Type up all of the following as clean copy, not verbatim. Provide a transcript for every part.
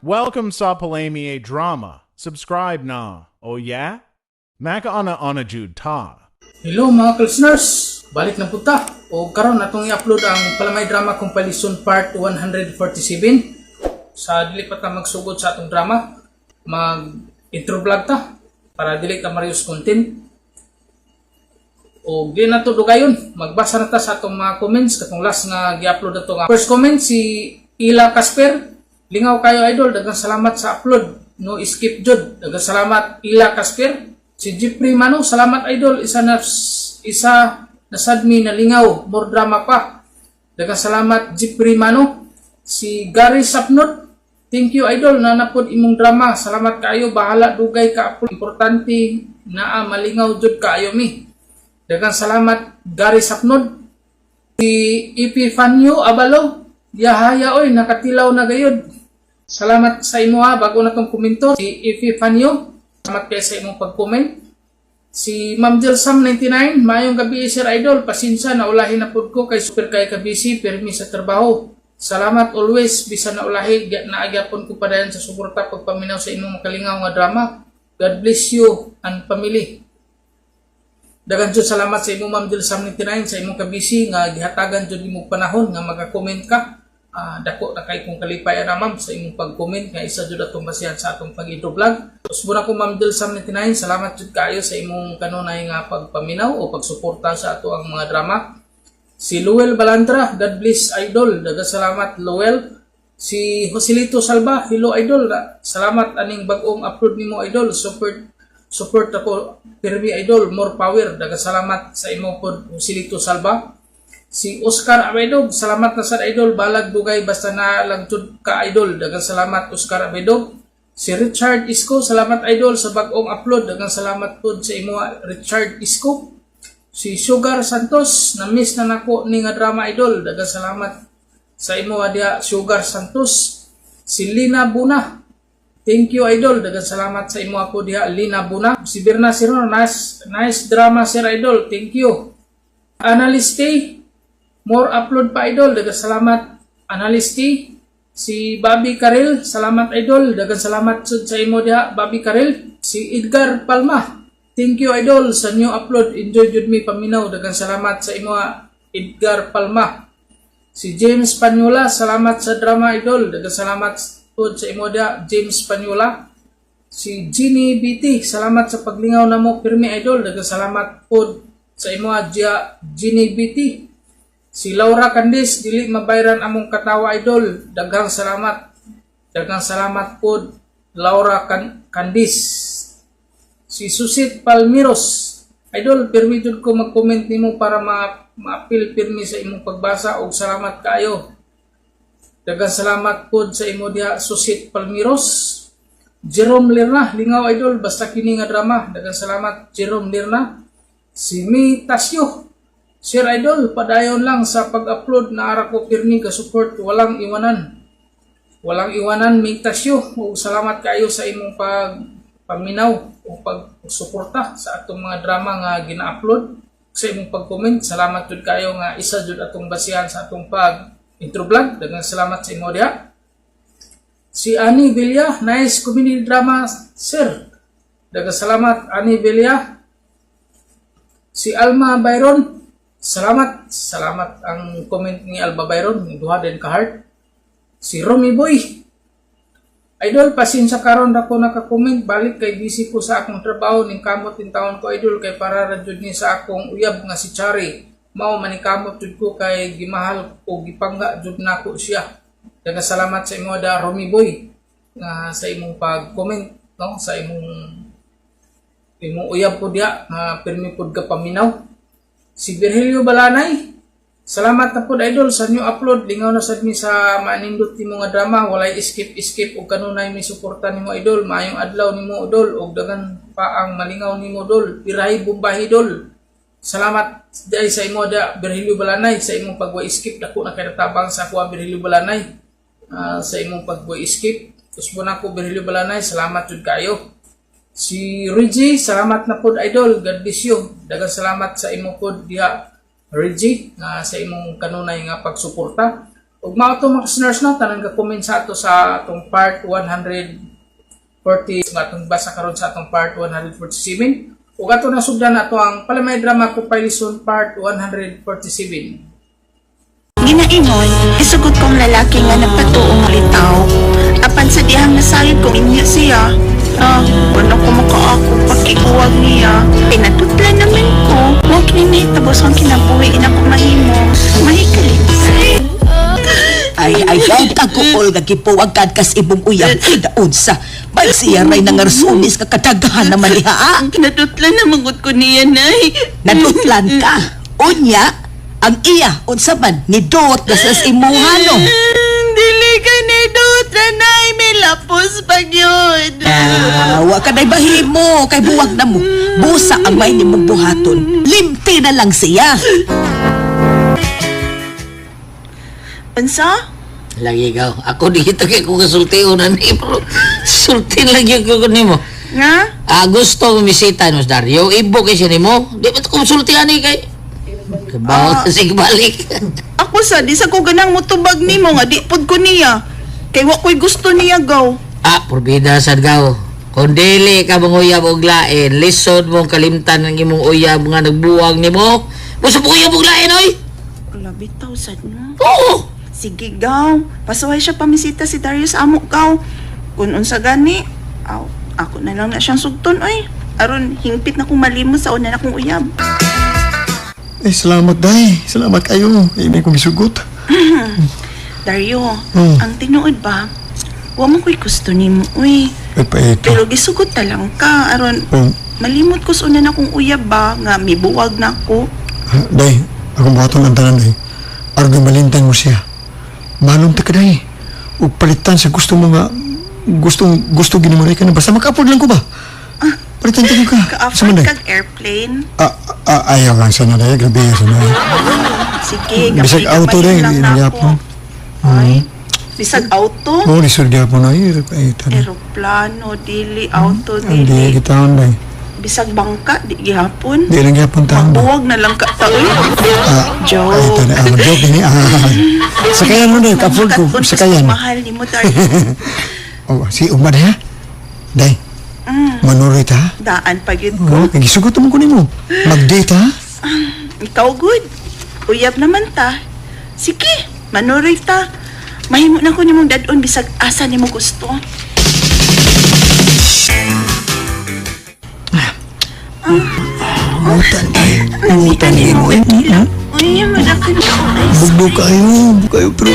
Welcome sa Palamay Drama. Subscribe na. Oh yeah? Makauna-una jud ta. Hello, mga listeners! Balik na pud ta. O karon atong i-upload ang Palamay Drama Compilation Part 147. Sa dili pa ta magsugod sa atong drama, mag intro vlog ta para dili ta marius content. O di na to dugayon, magbasa na ta sa atong mga comments katong last nga gi-upload ato nga. First comment, si Ila Casper: "Lingaw kayo, idol, daghang salamat sa upload. No skip jud." Daghang salamat, Ila Casper. Si Jeffrey Mano: "Salamat, idol, isa na sad mi nalingaw, more drama pa." Daghang salamat, Jeffrey Mano. Si Gary Sapnot: "Thank you, idol, naa na pod imong drama." Salamat kaayo, bahala dugay ka upload. Importante naa malingaw jud kaayo mi. Daghang salamat, Gary Sapnod. Si Epifanio Abalo: "Yahaya oy, nakatilaw na gayud." Salamat sa imo ha, bago na tong komento. Si Epifanio, salamat kay sa imong pag-comment. Si Ma'am Jelsam 99: "Maayong gabi, Sir Idol, pasensya na ulahi na pud ko kay super kay ka busy pirmi sa trabaho. Salamat always, bisan na ulahi naa gyapon ko padayon sa suporta pagpaminaw sa imong makalingaw nga drama. God bless you and family." Daghang jud salamat sa imong, Ma'am Jelsam 99, sa imong kabisi nga gihatagan jud imong panahon nga maka-comment ka. Dako na kay kong kalipay ana, ma'am, sa imong pag-comment nga isa jud atong basihan sa atong pag-intro vlog. Usbon ako, Ma'am Jelsam 99, salamat jud kaayo sa imong kanunay nga pagpaminaw o pagsuporta sa ato ang mga drama. Si Luel Balandra: "God bless, idol." Daghang salamat, Luel. Si Joselito Salva: "Hello, idol. Salamat aning bag-ong upload nimo, idol. Support support ako pirmi, idol, more power." Daghang salamat sa imo pod, Joselito Salva. Si Oscar Abedog: "Salamat na sa idol, balag dugay basta na lang jud ka, idol." Daghang salamat, Oscar Abedog. Si Richard Isko: "Salamat, idol, sa bag-ong upload." Daghang salamat pod sa imo, Richard Isko. Si Sugar Santos: "Na-miss na nako ni nga drama, idol." Daghang salamat sa imo diha, Sugar Santos. Si Lina Buna: "Thank you, idol." Daghang salamat sa imo po diha, Lina Buna. Si Berna Sirno: "Nice, nice drama, sir idol. Thank you." Analyst T: "More upload pa, idol." Daghang salamat, Analyst T. Si Bobby Karel: "Salamat, idol." Daghang salamat sud sa imo diha, Bobby Karel. Si Edgar Palma: "Thank you, idol, sa new upload. Enjoy jud mi paminaw." Daghang salamat sa imo, Edgar Palma. Si James Panyola: "Salamat sa drama, idol." Daghang salamat pod sa imo diha, James Panyola. Si Ginny BT: "Salamat sa paglingaw namo pirmi, idol." Daghang salamat pod sa imo diha, Ginny BT. Si Laura Candis: "Dili mabayran among katawa, idol. Daghang salamat." Daghang salamat pod, Laura Candis. Si Susit Palmiros: "Idol, pirmi jud ko mag-comment nimo para ma-apil pirmi sa imong pagbasa og salamat kaayo." Daghang salamat pod sa imo diha, Susit Palmiros. Jerome Lirna: "Lingaw, idol, basta kini nga drama." Daghang salamat, Jerome Lirna. Si Mi Tasyo: "Sir Idol, padayon lang sa pag-upload, na ara ko pirmi ka support, walang iwanan." Walang iwanan, Mi Tasyo. Ug salamat kaayo sa imong pag paminaw o pagsuporta sa atong mga drama nga gina-upload, sa imong pag-comment. Salamat jud kayo nga isa jud atong basihan sa atong pag intro vlog. Daghang salamat sa imo diha. Si Ani Villa: "Nice comedy drama, sir." Daghang salamat, Ani Villa. Si Alma Byron: "Salamat." Salamat ang comment ni Alba Byron, duha din ka heart. Si Romy Boy: "Idol, pasensya karon ra ko naka-comment balik kay busy ko sa akong trabaho. Ning kamot in taon ko, idol, kay para ra jud ni sa akong uyab nga si Chari. Mao manikamot jud ko kay gimahal o gipangga jud nako siya." Daghang salamat sa imo da, Romy Boy, nga sa imong pag-comment, no, sa imong uyab po diha nga pirmi pud ka paminaw. Si Virgilio Balanay: "Salamat na pod, idol, sa new upload. Lingaw na sad mi sa manindot nimo nga drama. Walay skip skip ug kanunay mi suporta nimo, idol. Maayong adlaw nimo, idol, ug dagan pa ang malingaw nimo, idol. Pirahi bombahi, idol." Salamat diay sa imo da, Virgilio Balanay, sa imong pagwa skip. Dako na kay tabang sa ako, Virgilio Balanay, sa imong pagwa skip. Usbon ako, Virgilio Balanay, salamat jud kayo. Si Reggie: "Salamat na pod, idol. God bless you." Daghang salamat sa imo pod diha, Reggie, nga sa imong kanunay nga pagsuporta. Ug mao to, mga listeners, no, tanang ga-comment sa ato sa atong part 140 nga atong basa karon sa atong part 147. Ug ato na sugdan ato ang Palamay Drama Compilation part 147. Ginaingon, isugot kong lalaki nga nagpatuong litaw. Apan sa dihang nasayod kong inyo siya. Ah, wala ko makaako pakikuwag niya. Pinatutla naman ko. Huwag ni tapos ang kinabuhi ina ko mahimo. Mahikalit. Ay, ayaw kaguol nga gipuwagad kas ibong uyab kay daunsa. May siya ray nangarsunis ka kadaghan naman iha. Ah. Pinatutla na manggod ko niya, Nay. Nadutlan ka. Unya, ang iya, unsa man, ni Dot na sa imuha no. Dili ka ni Dutla, Nay. May lapos pag yun. Ah, wa ka na'y bahimo, kay buwag na mo. Busa ang may nimong buhaton. Limti na lang siya. Unsa? Lagi ikaw. Ako dito kay kung kasulti na ni pero sulti lagi ko nimo. Nga? Ah, gusto mo misita no Dario, ibo kay siya nimo. Di ba ko sulti ani kay? Kabaw sig balik. Ako sa, di sa ko ganang mutubag nimo nga di pod ko niya. Kay wa ko'y gusto niya gaw. Ah, porbida sad gaw. Kung dili ka manguyab og lain, lisod mong kalimtan ang imong uyab nga nagbuwag nimo. Busa po uyab og lain oy. Labi taw sad no. Oo. Sige gaw, pasuway siya pamisita si Darius amo gaw. Kun unsa gani, aw, ako na lang na siyang sugton oy. Aron hingpit na kong malimot sa una na kong uyab. Eh, salamat, day. Salamat kayo. Ay, may kong isugot. Dario, Hmm. ang tinuod ba? Wa man ko'y gusto nimo oy. Ay, paito. Pero gisugot na lang ka aron Oh, malimot ko sa una na kong uyab ba nga mibuwag na ako. ah, day, akong buhaton ang tanan, day. Aron malintan mo siya. Malong ta ka, day. Ug palitan sa gusto mo nga, gusto, gusto ginimuray ka na. Basta maka-afford lang ko ba? Palitan ta ko ka. Sa Ka-afford man, day? kag airplane. Ah, ah, ayaw lang sana, day. Grabe sana. Sige, Bisag auto gamay day, lang na gyapon. ako. Ay, bisag auto, Oh, lisod gyapon ay. Paito. eroplano, dili, auto, Hindi, dili. kitaon, day. Bisag bangka, di gihapon. Di lang gyapon taon, day. Buwag na lang ka taoy. Ah, Joke. ay, tana, ah, joke ini. Ah, sakayan mo, day. Ka-afford ko. Makatun, Sakayan. Mahal ni mo, Dario. Oh, si Uma day, ha? Day. Manuroy ta, ha? Daan pa gyud ko. Oh, gisugot mo ko nimo. Mag-date ha? Ikaw good. Uyab naman ta. Sige, manuroy ta. Mahimo na ko nimong dadon bisag asa nimo gusto. Butan ay. Butan ay mo. Uy, madakan ka ay. Bugbo kayo, bugbo kayo pero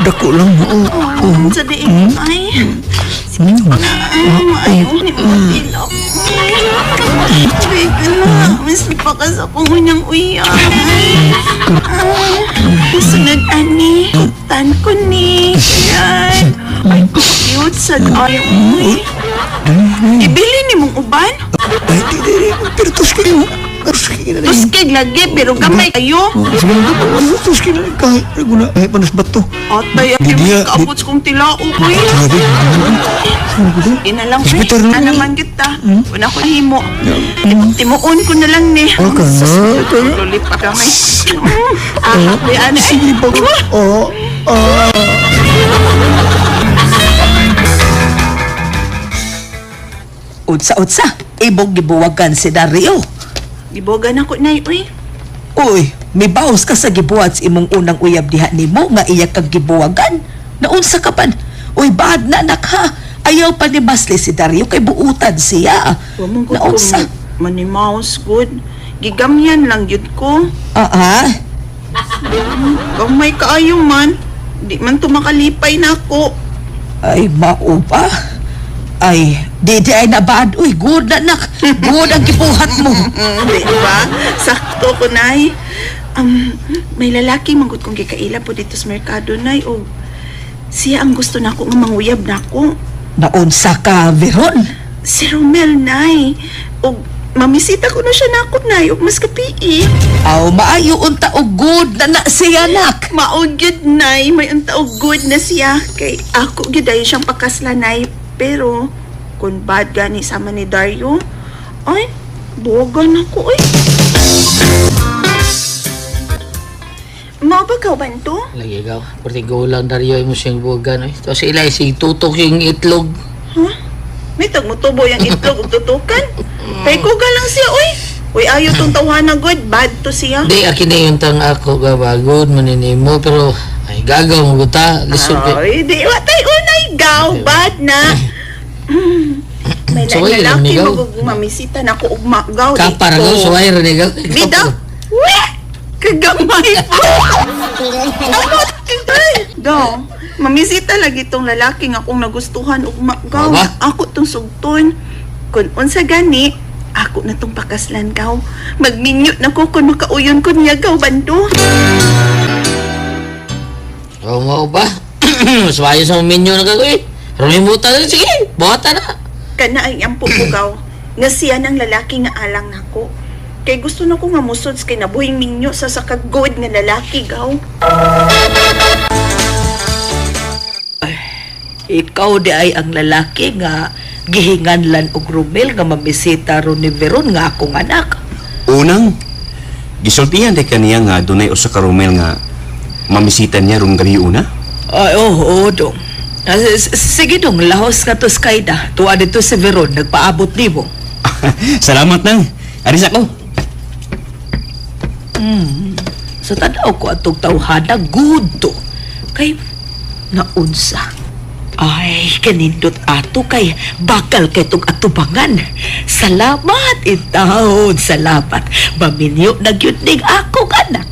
dako lang mo. Oh, sa diin ay. Ay, maayo ni mo Wait na, mas lipakas akong unang uyab. Ay, sunod ani, tan ko ni. Ayan. Ay, cute sad ay. Uy. Ibili ni mong uban? Ay, di di di, pero tuski mo. Tuski na rin. Tuskig lagi, pero gamay kayo. Sige na, tuski na rin. Kahit naguna, ay panas bato. Atay, Di ay, dia, di- kaabot kong tilao ko eh. Grabe. Ina lang, pre. Hospital na. Na naman kita. Wala ko himo. Timuon ko na lang ni. Ah, kana, kana. Lulip pa kamay. Ah, di ana. Sige pa ko. Oh, ah. Unsa-unsa, ibong gibuwagan si Dario. Gibogan ako nay, uy. Uy, mibaos ka sa gibuhat sa imong unang uyab diha nimo nga iya kag gibuwagan. Naunsa ka pan? Uy, bad na anak ha. Ayaw pa ni Masli si Dario kay buutan siya. Wa man ko Naunsa? Manimaos good. Gigamyan lang yun ko. Ah, ah. Gamay kaayo man. Di man to makalipay na ako. Ay, mao ba? Ay, di ay nabad. Uy, good na anak. Good ang gibuhat mo. Di ba? Sakto ko, nay. May lalaki manggod kong gikaila po dito sa merkado, nay. O, siya ang gusto nako nga manguyab nako. Naunsa ka, Veron? Si Romel, nay. O, mamisita ko na siya nako, nay. O, mas kapii. Aw, maayo unta og good na na siya, anak. Mao gyud, nay. May unta og good na siya. Kay ako gyud ayo siyang pakasla, nay. Pero, kung bad gani sama ni Dario, ay, buwagan ako, ay. Mao ba ka banto? Lagi gaw. Perti gulang Dario imo siyang buwagan oy. Tapos ila si tutok yung itlog. Huh? May tagmutubo yung itlog ug tutukan. Kay kuga lang siya, oy. Uy, ayaw tong tawhana good. Bad to siya. Di akin na yung tang ako gabagod maninimo pero ay gagaw mo guta lisod kay. Ay, di wa tay unay gaw. Bad na. May So, laing ay, lalaki amigaw. magugmamisita na ko ugma gaw. Di Kapar ko. gaw suway ra ni gaw. Bitaw. Weh! Kagamay po. Ano? Gaw. Mamisita lagi tong lalaki nga akong nagustuhan ugma gaw. Aba? Ako tong sugton. Kun unsa gani, ako na tong pakaslan gaw. Magminyo na ko kun makauyon ko niya gaw bando. Oh, mao ba? Suwayo sa menu na gagoy. Rumimuta na sige, buhatan na. Kana ay ampo ko gaw. Nga siya ng lalaki nga alang nako. Kay gusto na ko nga musod sa kinabuhing minyo sa sakagod nga lalaki gaw. Ikaw di ay ang lalaki nga gihinganlan og Romel nga mamisita ron ni Veron nga akong anak. Unang, gisultihan day kaniya nga dunay usa ka Romel nga mamisita niya rong gabi una. Ay, oo, oh, dong. Ah, sige dong, lahos ka to Skyda. Tuwa dito si Veron, nagpaabot nimo. Salamat nang. Aris ako. Sa tanaw ko atong tawhana, good to. Kay, naunsa. Ay, kanindot ato kay bakal kay tong atubangan. Salamat, intawon, salamat. Maminyo na gyud ning akong anak.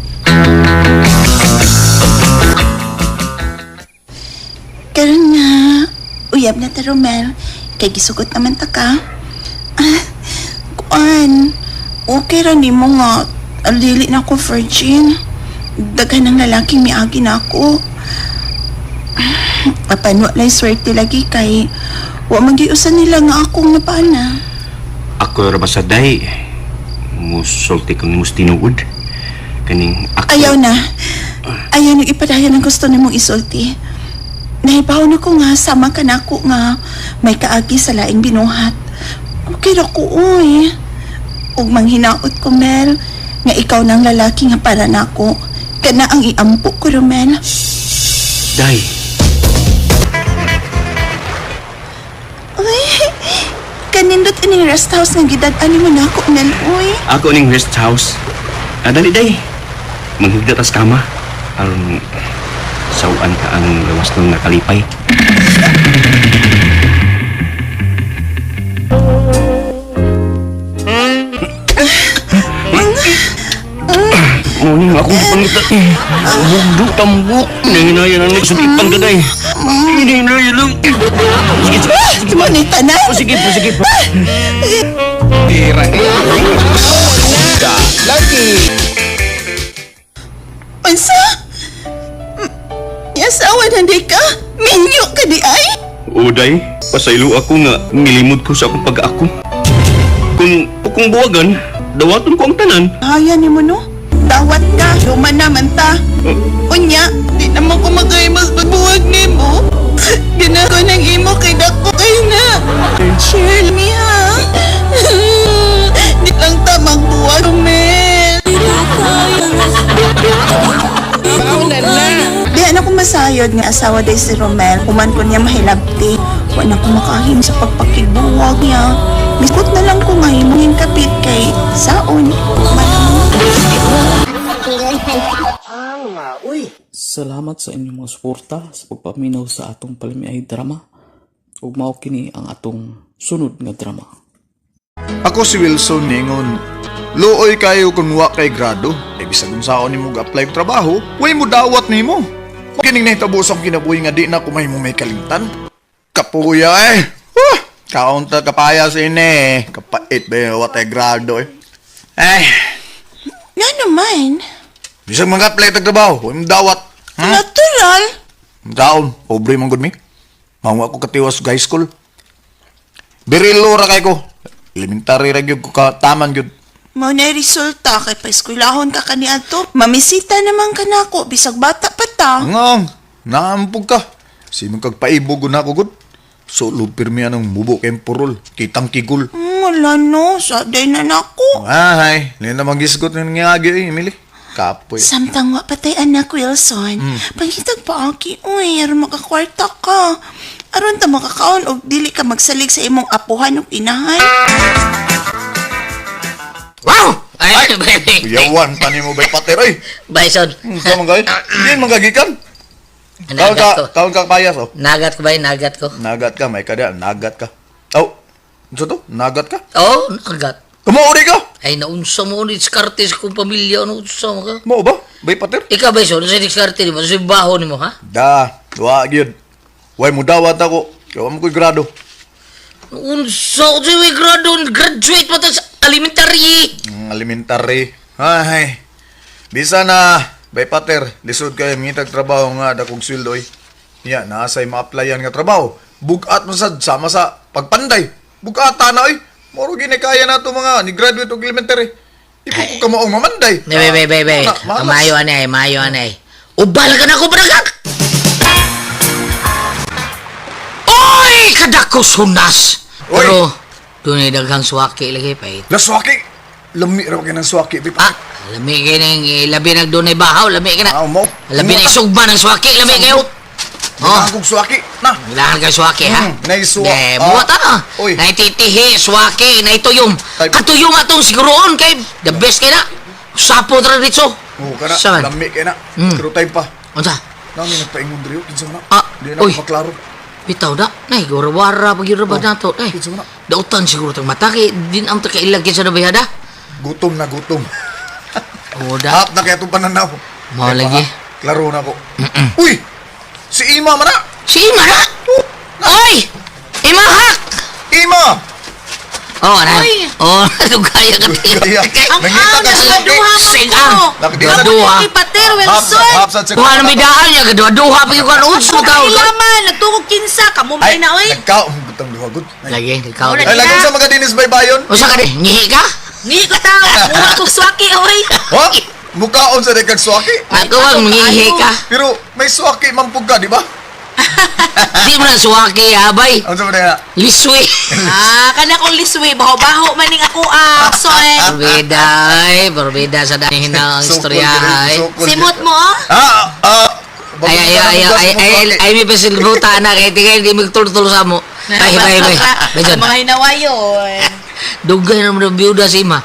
Karon nga, uyab na ta Romel, kay gisugot naman ta ka. Ah, kuan, okay ra nimo nga, alili na ko virgin. Daghan ng lalaking miagi na ako. Ah, apan walay swerte lagi kay wa magyusan nila nga akong napana. Ako ra basta day. Musulti kang mus tinuod. Kaning ako. Ayaw na. Ayaw nang ipadayon ang gusto nimong isulti. Nahibaw na ko nga, sama ka na ako nga may kaagi sa laing binuhat. Okay ra ko, uy. Ug manghinaot ko, Mel, nga ikaw nang lalaki nga para nako. Kana ang iampo ko, Romel. Day. Uy, kanindot ining rest house nga gidad-an nimo nako, Mel, uy. Ako ning rest house. Ah, dali day. Manghigda tas kama. Aron sawan ka ang lawas ng nakalipay. Muna ako pangita. Bugdo tambok. Nanginayan ang nagsugipan ka day. Nanginayan lang. Sige, sige. Sige, Mo ni tanan. Oh, sige po, sige po. Unsa? Yasawa na di ka? Minyo ka di ay? Uday, pasaylo ako nga nilimod ko sa akong pag-ako. Kung buwagan, dawaton ko ang tanan. Haya ni mo no? Dawat ka, luma naman ta. Unya, di na mo ko makaimas pagbuwag ni mo. Ginako ng imo kay dako kay na. Share me ha. Di lang ta magbuwag, Mel. Di na ko masayod nga asawa day si Romel. Human ko niya mahilabti. Wa na ko makahim sa pagpakibuwag niya. Miskot na lang ko nga himong kapit kay saon. Malamang. Salamat sa inyong mga suporta sa pagpaminaw sa atong palamiay drama ug mao kini ang atong sunod nga drama. Ako si Wilson ningon. Luoy kayo kung wa kay grado. E bisag unsaon nimo ga-apply og trabaho, way mo dawat nimo. Kining nahitabo sa akong kinabuhi nga di na kumay mo may kalimtan. Kapuya eh. Huh! Kaunta kapaya sa ini. Kapait ba yun, wa tay grado eh. Eh, Nga naman. bisag mag-apply tag trabaho, way mo dawat. Hmm? Natural. Taon, pobre man gud mi. Manguha ko katiwas sa high school. Birilo ra kay ko. Elementary ra gyud ko kataman gyud. Mao na resulta kay paeskwelahon ka kaniadto. Mamisita naman ka nako bisag bata pa ta. Ngong, naampog ka. Sino kag paibog na ako gud? Solo pirmi anong mubo kay purol, kitang kigul. Wala no, sa day na nako. Ahay, hindi na magisgot ng ngagi eh, Emily. Kapoy. Samtang wa patay anak Wilson, pangitag pa aki, uy, aron makakwarta ka. Aron ta makakaon og dili ka magsalig sa imong apuhan ug inahan. Wow! Ay, ay, Uyawan pa nimo bay pater oy. Bison. Unsa man kay? Hindi man kagikan. Kaon Nagat ka, ko. kaon ka payas oh. Nagat ko ba? Nagat ko. Nagat ka, may kada, nagat ka. Aw, unsa to? Nagat ka? Oh, nagat. Kumuuri ka? Ay, naunsa mo ni diskarte sa kong pamilya. Naunsa mo ka? Mao ba? Bay pater? Ikaw, Bison, sa diskarte ni mo? Sa baho ni mo, ha? Da, wa gyud. Way mo dawat ako. Kay wa mo ko'y grado. Naunsa ko sa grado. Graduate pa to sa elementary. Elementary. Ay. Bisa na, bay pater, lisod kayo mangitag trabaho nga dakong sweldo oy. Nya, naasay ma-applyan nga trabaho. Bugat man sad sama sa pagpanday. Bugata na oy. Moro gini kaya na to mga ni graduate og elementary. Di po ko kamaong mamanday. Be, be, be, be. Wala, malas. Mayo anay, mayo anay. Ubal ka na ko, baragak! Oy! Kadako sunas! Oy! Pero, doon ay daghang suwaki lagi pa. Eh. La suwaki. Lami raw kay ng suwaki bay Ah, lami kayo ng labi nag doon ay bahaw, lami ka na. Ah, mo. Labi na isugba ng suwaki, lami kayo. Oh, Oh. Suwaki. Na. kailangan kayo suwaki, ha? Naisuwa. De, Ah. buhat ah. Oy. Naititihi, suwaki, naituyom. Ay. Katuyom atong siguroon kay the best kay na. Sapo tra dito. Oh, kana Saan? lami kay na. Pero time pa. Unsa? Nami nagpaingon diri kinsa man na. Ah, Di na oy. ko maklaro. Bitaw da. Nay, gawara pag yun ba nato. Nay, kinsa man na. dautan siguro tang mata kay din ang takailag kinsa na bayada. Gutom na gutom. O da. Hap na kaya itong pananaw. Mao Kaya lagi. pa, Klaro na ko. Uy! Si Ima man na! Si Ima na! Oy! Ima hak! Ima! Oh, ana. Oh, kaya ka. Kaya, nangita ka sa Sing ang. Nakadisa- Duha. Pater Hapsat, Wilson. hapsat sa Kuha na may daan niya, kaduha-duha pa yung kan unso tao. Kailaman, nagtungog kinsa, kamo Ay, may na oy. nagkaon gutang duha gud. Ay, Lagi, ikaw. Wala Ay, lagi sa mga dinis bay bayon. Usa ka di, ngihi ka? Ngi ko ta, mura kog swaki oy. Ha? Mukaon sa dekag suwaki. Ako ang ngihi ka. Pero may suwaki man pug ka, di ba? Di mo na suwaki, habay. Ano sa mga Liswi. Ah, kana kong liswi, baho-baho maning ako ah. Son. Porbida, ay. Porbida sa dahil na ang istorya, ay. Simot mo oh. Ah, ah. Ay, ay, ay, ay, ay, ay, ay, may pasilbuta na kay tingay hindi magtultol sa mo. Ay, ay, ay, ay. Ang mga hinawayon. Dugay naman ang biyuda si Ima.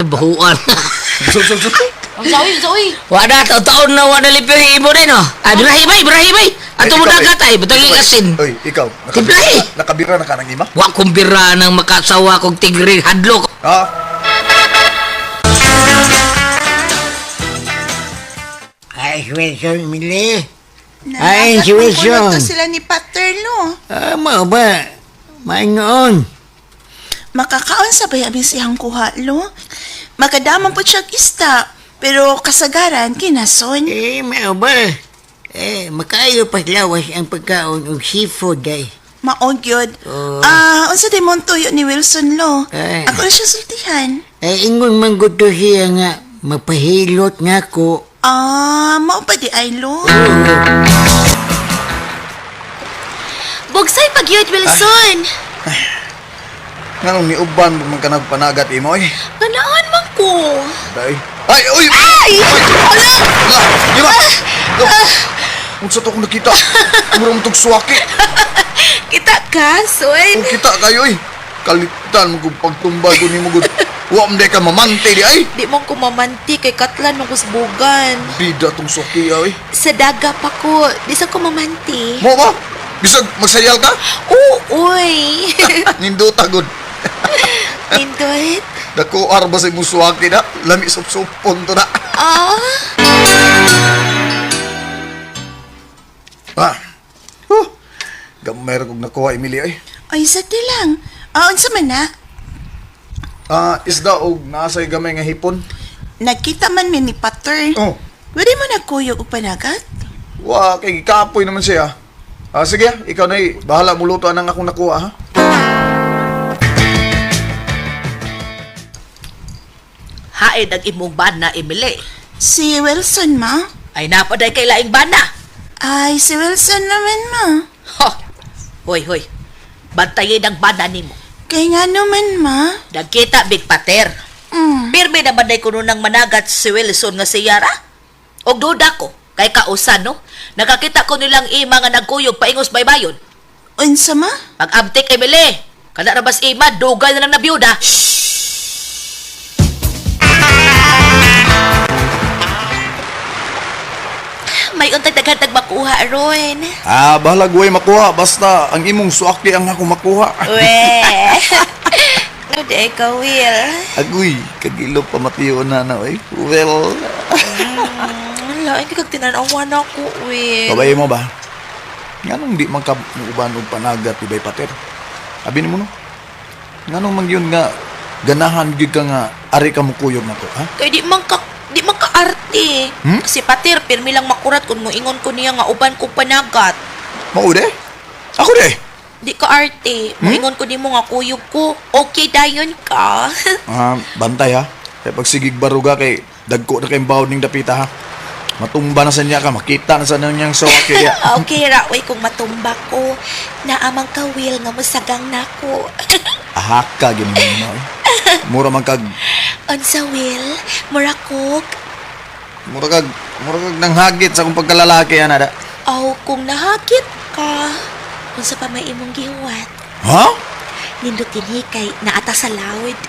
Bahuan. So, so, so. Ang sawi, sawi. Wala, taon na wala lipyo imo rin, no? Ah, birahi bay, birahi bay. Ato mo Ikaw, dagat ay, butang ikaw, asin. Oy, ikaw. Timplahe. Nakabira na ka ng ima? Wa kong bira ng makasawa kong tigre, hadlok. Ah, Ay, Wilson, Mili. Ay, si Nanagat ang Wilson. kulot to sila ni Paterlo. Ah, mao ba? Maingoon. Makakaon sa bayabi siyang kuha, lo. Makadaman po siyang ista, pero kasagaran kinason. Eh, mao ba? Eh, makaayo paslawas ang pagkaon og seafood ay. Maog yun. Oo. Ah, unsa di mo ang tuyo ni Wilson, lo? Ay. Ako na siya sultihan. Eh, ingon man gud to siya nga mapahilot nga ko. Ah, mao pa di ay, lo. Bugsay pagyud Wilson. Nganong niuban mo man ka nagpanagat imo oy. Kanaan man ko. Day. Ay, uy! Ay! Ala! Ala, Ima! Unsa to akong nakita? Mura mo tong suwaki. Kita ka, Son. Kung kita kayo eh. Kalitan mo kung pagtumbal ko nimo gud. Wa man ka mamante di ay. Di mo ko mamanti kay katlan mong kusbugan. Bida tong suwaki ay. Sa daga pa ko, di sa ko mamanti. Mo ba? Bisag magsayal ka? Uy. Nindota gud. Nindot. Dako arba sa imong suwaki na. Lami supsupon to na. Ah. Ah. Huh. Gamay ra kog nakuha Emily ay. Ay, sa di lang. Ah, unsa man na? Ah, isda og naasay gamay nga hipon. Nagkita man mi ni Pater. Oh. Pwede mo nagkuyog og panagat? Wa kay gikapoy naman siya. Ah, sige, ikaw na bahala mo luto anang akong nakuha ha. Hain ang imong bana, Emily. Si Wilson, ma? Ay napaday kay laing bana. Ay, si Wilson naman, ma. Ho. Hoy, hoy. Bantayin ang bana nimo. Kay nga naman, ma. Nagkita big pater. Pirmi na banday kuno nang managat si Wilson nga si Yara. Og duda ko, kay kausan, no? Nakakita ko nilang ima nga nagkuyog paingos baybayon. Unsa ma? Pag-abtik, Emily, kada rabas ima, dugay na lang na biyuda. May untag daghan tag makuha ron. Ah, bahalag way makuha. Basta ang imong suaki ang ako makuha. We. Ano ka, Will? Agoy, kagilo pa matiyo na na, oy. Well, Wala, hindi kag tinanawa na ako, Will. Kabay mo ba? Nganong di man ka muuban og panagat ibay pater? Abi nimo no. Nganong man gyud nga ganahan gyud ka nga ari ka mukuyog nako, ha? Kay di man ka arte. Hmm? Si Pater, pirmi lang makurat kung moingon ko niya nga uban ko panagat. Mao de? Ako de. Di ka arte. Moingon ko nimo nga kuyog ko. Okay dayon ka. Ah, bantay ha. Kay pagsigig baruga kay dagko na kay bawod ning dapita ha. Matumba na sa niya ka, makita na sa niyang sawaki ya. Okay ra oy kung matumba ko. Naamang ka Will nga mosagang nako. Ahaka gini mo no. Eh. Mura man kag Unsa Will? Mura kog. mura kag nanghagit sa akong pagkalalaki ana da. Aw kung nahakit ka. Unsa pa may imong gihuwat? Ha? Nindutin hi kay naata sa lawid.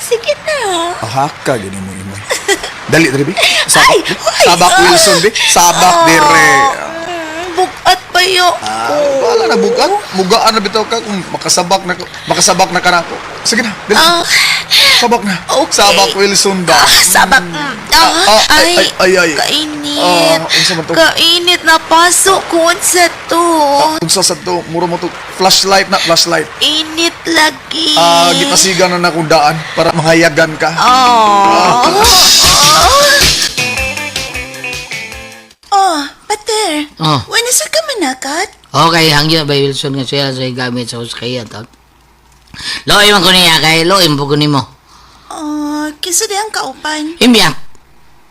Sige na. Ahaka gini mo imoy. Dali diri bi. Sabak. Ay! Ay! Sabak Wilson bi. Sabak dire. Bukat pa yo. Ah, wala na bugat. Mugaan na bitaw ka kung makasabak na ka na ako. Sige na, dali. Ah, Sabak na. Okay. Sabak Wilson ba? Ah, sabak. Ah, Ah, ay, ay, ay, ay, ay. Kainit. Ah, unsa man to? Kainit na pasok ko sa to. Ah, unsa sa to? Mura mo to flashlight na flashlight. Init lagi. Ah, gipasigan na na akong daan para mahayagan ka. Oh. Oh, Pater. Oh. Wala sa ka manakat? Okay, hangyo by Wilson nga siya sa gamit sa huskaya ta. Loy man ko niya kay loy mo ko nimo. Oh, kisa di ang kaupan. Imya.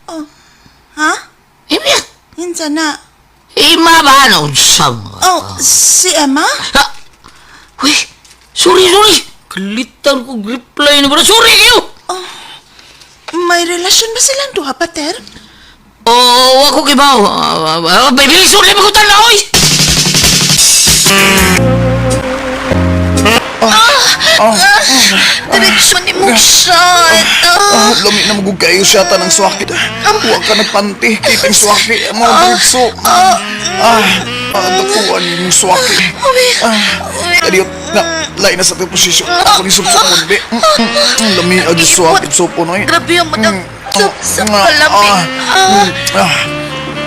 Oh. Ha? Imya. Hinsa na. Ima ba no unsa mo? Oh, si Emma? Ha? Uy, sorry, sorry. Kalitan ko reply na ba? Sorry kayo. May relasyon ba silang duha, Pater? Oh, ako kibaw. Baby, sorry mo ko tanaw, oy. Oh, Diretsyon ni mo shot. ah, lami na magug kayo siya tanang swakit. Huwag ka nagpanti, kiting swaki. Mga diretso. Ah, ah, dakuan yung swaki. Ah, kadiyot na, lain na sa itong posisyon. Ako ni subsupon, be. Lami ag swakit supon, oy. Grabe ang madang sa Ah, kalamig. ah, ah.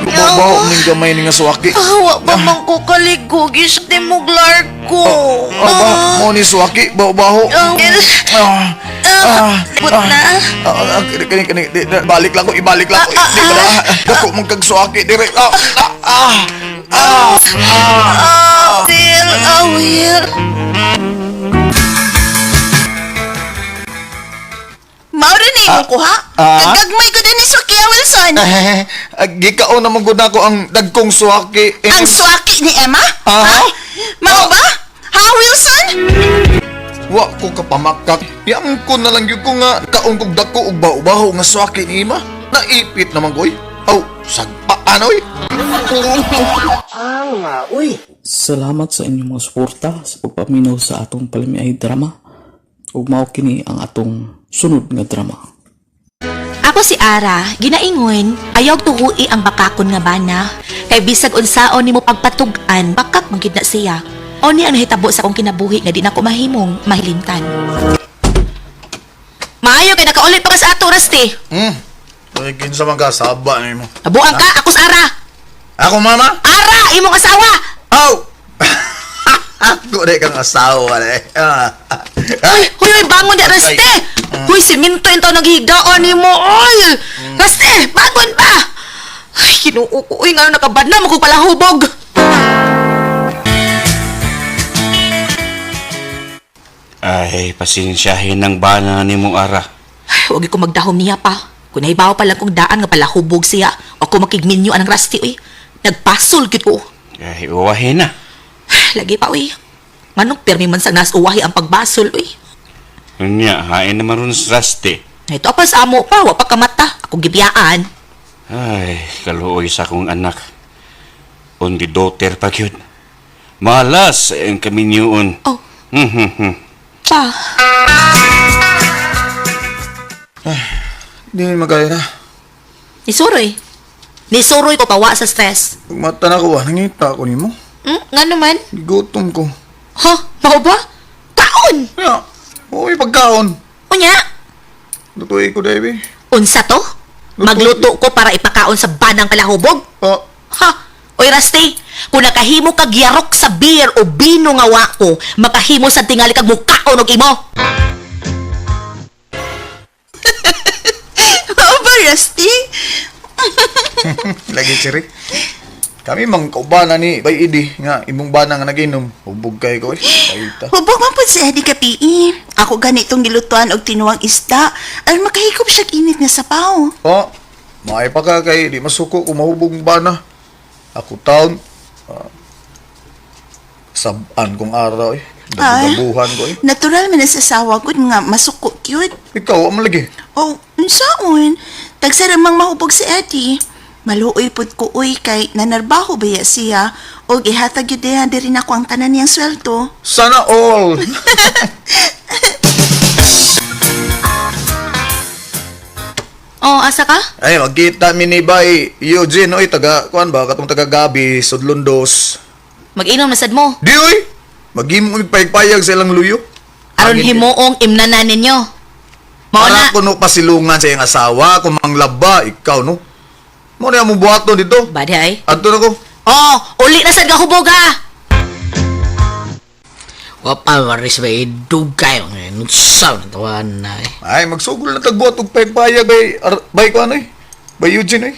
Babaw ning gamay ni nga swaki. Wa pa man ko kaligo, gisot ni mo ko. Ah, ba, mo ni swaki, baho-baho. Ah, well, Ah, ah, But ah, na. Ah, ah, kini, kini, kini, di, di, balik lang ko, ibalik lang ko. Di ba na? Dako mong kagsuaki, dire. Ah, ah, ah, ah, ah. Ah, Will, ah, Will. Maura na imong kuha. Ah? Kagagmay ko din ni Sokia Wilson. Eh, gikaon na mong ko ang dagkong suaki. Eh, Ang swaki ni Emma? Ah? Ha? Mao ba? Ha, Wilson? Wa ko kapamakak. Yang ko na lang yun ko nga kaon kog dako og baho-baho nga suaki ni ima. Naipit naman ko, oy. Aw, sagpaan, oy. Salamat sa inyong mga suporta sa pagpaminaw sa atong palamiay drama. Ug mao kini ang atong sunod nga drama. Ako si Ara, ginaingon, ayaw tuhui ang bakakon nga bana. Kay bisag unsaon nimo pagpatug-an, bakak man gid na siya. O ni ang nahitabo sa akong kinabuhi nga di na ko mahimong mahilimtan. Maayo kay nakauli pa ka sa ato, Rusty. Ay, kinsa man ka, saba na mo. Nabuang ka, ako sa Ara. Ako, mama? Ara, imong asawa. Aw! Ako rin kang asawa, eh. Ah. Ay, huy, huy, bangon di, Rusty. Huy, siminto yung taon naghigdaan nimo. Oy, Rusty, bangon ba? Ay, kinuo ko. Uy, nga nakabad na, makupalahubog. Ay, pasensyahin ng bana ni mong ara. Ay, huwag ko magdahom niya pa. Kung nahibaw pa lang kong daan nga palahubog siya, o kung makigminyo anang Rusty, uy. Nagpasol gid ko. Ay, uwahin na. Ay, lagi pa, uy. Manong pirmi man sa nas uwahi ang pagbasol, uy. Nya, hain naman ron sa Rusty. Ito pa sa amo pa, wa pa kamata. Akong gibiyaan. Ay, kaluoy sa akong anak. Undi daughter pa gyud. Malas ang kaminyoon. Oh. Pa, Di magaya na. nisuroy. Nisuroy ko pawa sa stress. Mata na ko ah, nangita ko nimo. Nga naman. Gigutom ko. Ha? Mao ba? Kaon! Ya, uy, pagkaon. Unya, Lutuin ko, Debbie. unsa to? Magluto ko para ipakaon sa banang kalahubog? Oh, Ha? Oy, Rusty, kung nakahimo kag yarok sa beer o bino nga wa ko, makahimo sa tingali kag mukaon og imo. Mao ba, Rusty? lagi siri. Kami mang kaubana ni Bay Idi nga imong bana nga naginom. Hubog kay ko eh. Kahita. Hubog man pud si Eddie Kapii. Ako ganitong gilutuan og tinuwang isda. Aron makahigop siya init nga sabaw. Oh, maay pa ka kay di masuko kung mahubog ang bana. Ako taon. Ah, sabaan kong araw eh. Dabuhan ko eh. Natural man sa asawa gud nga masuko gyud. Ikaw, ang lagi. Oh, unsaon? Tagsa ramang mahubog si Eddie. Maluoy pud ko uy kay nanarbaho ba siya og ihatag gyud diha diri nako ang tanan niyang sweldo. Sana all. Oh, asa ka? Ay, magkita mi ni Bay Eugene, oy, taga, kuan ba, katong taga Gabi, Sudlondos. Mag-inom na sad mo. Di, oy! Maghimo mi payag sa ilang luyo. Aron himuong imnanan ninyo. Mao Para na. kuno pasilungan sa iyang asawa, kung manglaba, ikaw, no? Mo na among buhaton dito. Badi ay. Adto na ko. Oh, uli na sad ka hubog ha. Wa pa maris ba dugay mga nutsaw na tuwan na eh. Ay, magsugol na tagbuhat og payag-payag bay, ar, bay kuan, oy. Bay Eugene, oy.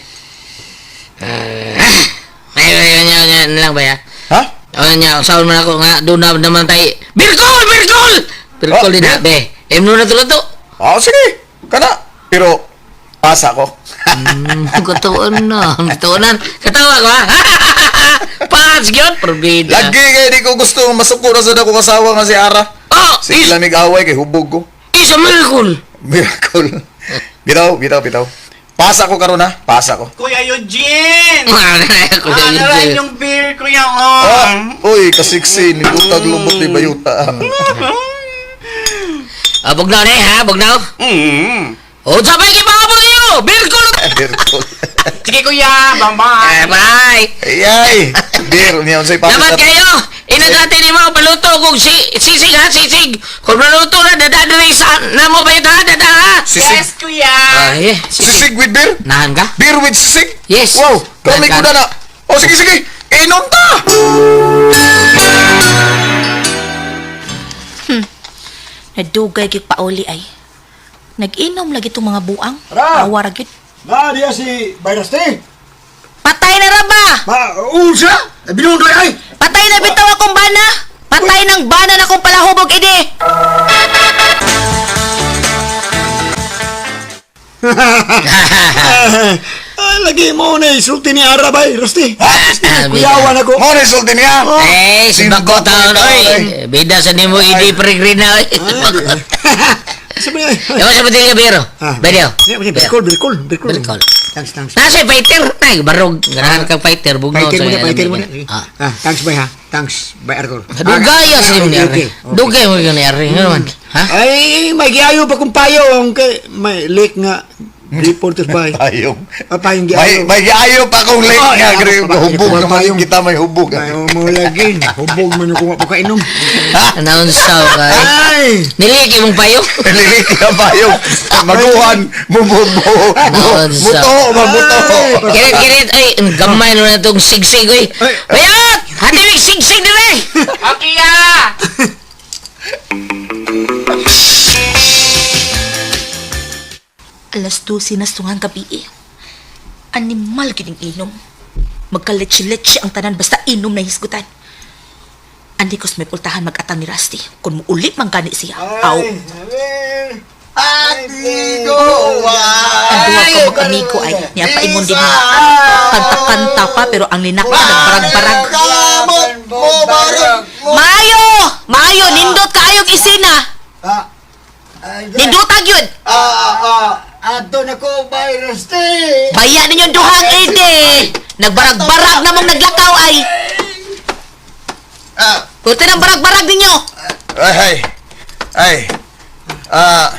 Ay, ay, ay, ay, ay, lang ba ya? Ha? O niya, usaon man ako nga, doon na naman tayo. Birkol! Birkol! Birkol Oh, din na, be. Emno na tulo to. Ah, sige. Kana. Pero, pasa ko. Katuon na. Katuonan. Katawa ko ha? Pas yun, Probida. Lagi kay di ko gusto masuko na sa akong asawa nga si Ara. Oh! Sige lamig away kay hubog ko. Is a miracle! Miracle. Bitaw, bitaw, bitaw. Pasa ko karon ha. Pasa ko. Kuya Eugene! Kuya Ah, Eugene. yung beer, Kuya Oh. Ah, uy, kasiksi ni butag lubot ni bayuta. Ah, bugnaw na eh, ha? Bugnaw? Mm. O, sabay kay mga niyo! Birkol! Miracle. Sige, Kuya! Bye-bye! Eh, bye! Ay, ay. Beer niya unsay pasa. Dapat kayo! Ina dati ni mga paluto kung si, sisig ha, sisig! Kung maluto na, dada diri sa namo ba yun ha? Dada ha? Sisig. Yes, Kuya! Ay, Sisig with beer? Nahan ka? Beer with sisig? Yes. Wow, kami ko Nahan ka. na na. Oh, sige, sige. Inom ta. Nadugay gyud pauli ay. Nag-inom lagi itong mga buang. Ra! Awa ra gyud. Na, diya si Bayrasti. Patay na ra ba? Ma, unsa? Binundoy ay! Patay na bitaw akong bana. Patay ng bana na akong palahubog idi. Ah, lagi mo na isulti ni Ara bay, Rusty. Ah, Kuyawan ako. Mo ni sulti niya. Eh, si Simbako Bako taon, ikaw, oy. oy. Bida sa nimo idi peregrina, oy. Sabi niya. Ewan sa butil ka, Biro. Ah. Biro. Birkol, birkol, birkol. Birkol. Thanks, thanks. Nasa fighter. Ay, barog. Ganahan kang fighter. Bugnaw. Fighter mo na, sa fighter mo na. Ah. Ah, thanks bay ha. Thanks, bay Arthur. Dugay sa nimo ni okay, Ari. okay, okay. Dugay mo yun ni Ari. Nga naman. Ha? Ay, may giayo pa kung payo ang kay may lake nga reporters bay. Payong. Ah, payong May giayo. may giayo pa akong late Oh, nga ay, gre ako pa, hubog ako pa, naman payong. kita may hubog. May mo lagi. Hubog man yung kuha kainom. Announce ka. Ay! Niliki mong payo. Lilik na payong. Maguhan mububo. Muto, mabuto. Kirit, kirit. Ay, ang gamay naman na itong sigsig, oy. Ay. Bayot! Hati mig sigsig dire! Okay, ah! Alas 12 na sungang gabi eh. Animal gining inom. Magkaletsi-letsi ang tanan basta inom na hisgutan. Andi kos may pultahan mag-atang ni Rusty. Kung muuli man gani siya. Aw, Atigo. ang duwa ko mag-amigo ay niya paingon din na. Kanta-kanta pa pero ang linaka nagbarag-barag. Kamot mo barag. Maayo! Maayo! Nindot kaayog isina! Ah. Baya ninyong duhang ede. Nagbarag-barag na mong naglakaw ay. Ah. Puti ng barag-barag ninyo. Ay, ay. Ay. Ah,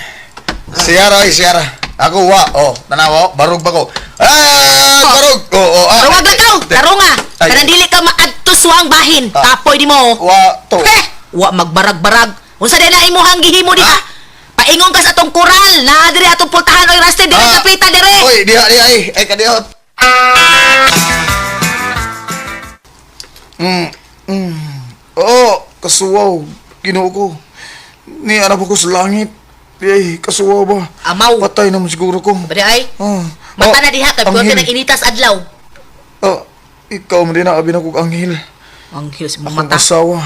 siyara, ay, siyara. Ako, wa. Oh, tanawa, oh. Barog ba ko? Ah, barog! Oh, oh, ah. Ruwag lakaw. Tarunga. Ay. Kanang dili ka maadto ang bahin. Tapoy di mo. Wa, to. Eh, wa magbarag-barag. Unsa din na imuhang gihimo diha? Paingon ka sa atong koral. Naa diri atong pultahan oy Rusty diri Ah. kapita diri. Oy, diha, diha, ay. Ay, kadiot. Mm, mm. Oo, kasuwaw. Ginoo ko. Ni anak ko sa langit. Ay, kasuwaw ba? Amaw. Patay naman siguro ko. Bari ay. Oh. Mata Oh, na diha kay anghel. pwede nang initas adlaw. Oh, ikaw mo din na abi na kog anghel. Anghel sa Akong mata. asawa.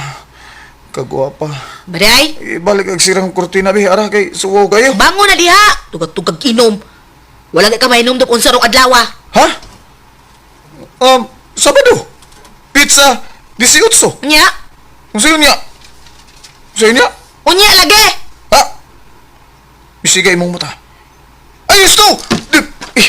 Kagwapa. Bari ay. Ibalik ang sirang kurtina bi ara kay suwaw kayo. Bangon na diha. Tugag-tugag inom. Wala ka mainom dok unsa rong adlaw. Ha? Sabado. Pizza 18. Nya. Unsa yun niya? Unsa yun niya? Unya lagi. Ha? Bisiga imong mata. Ayos to! Di, eh,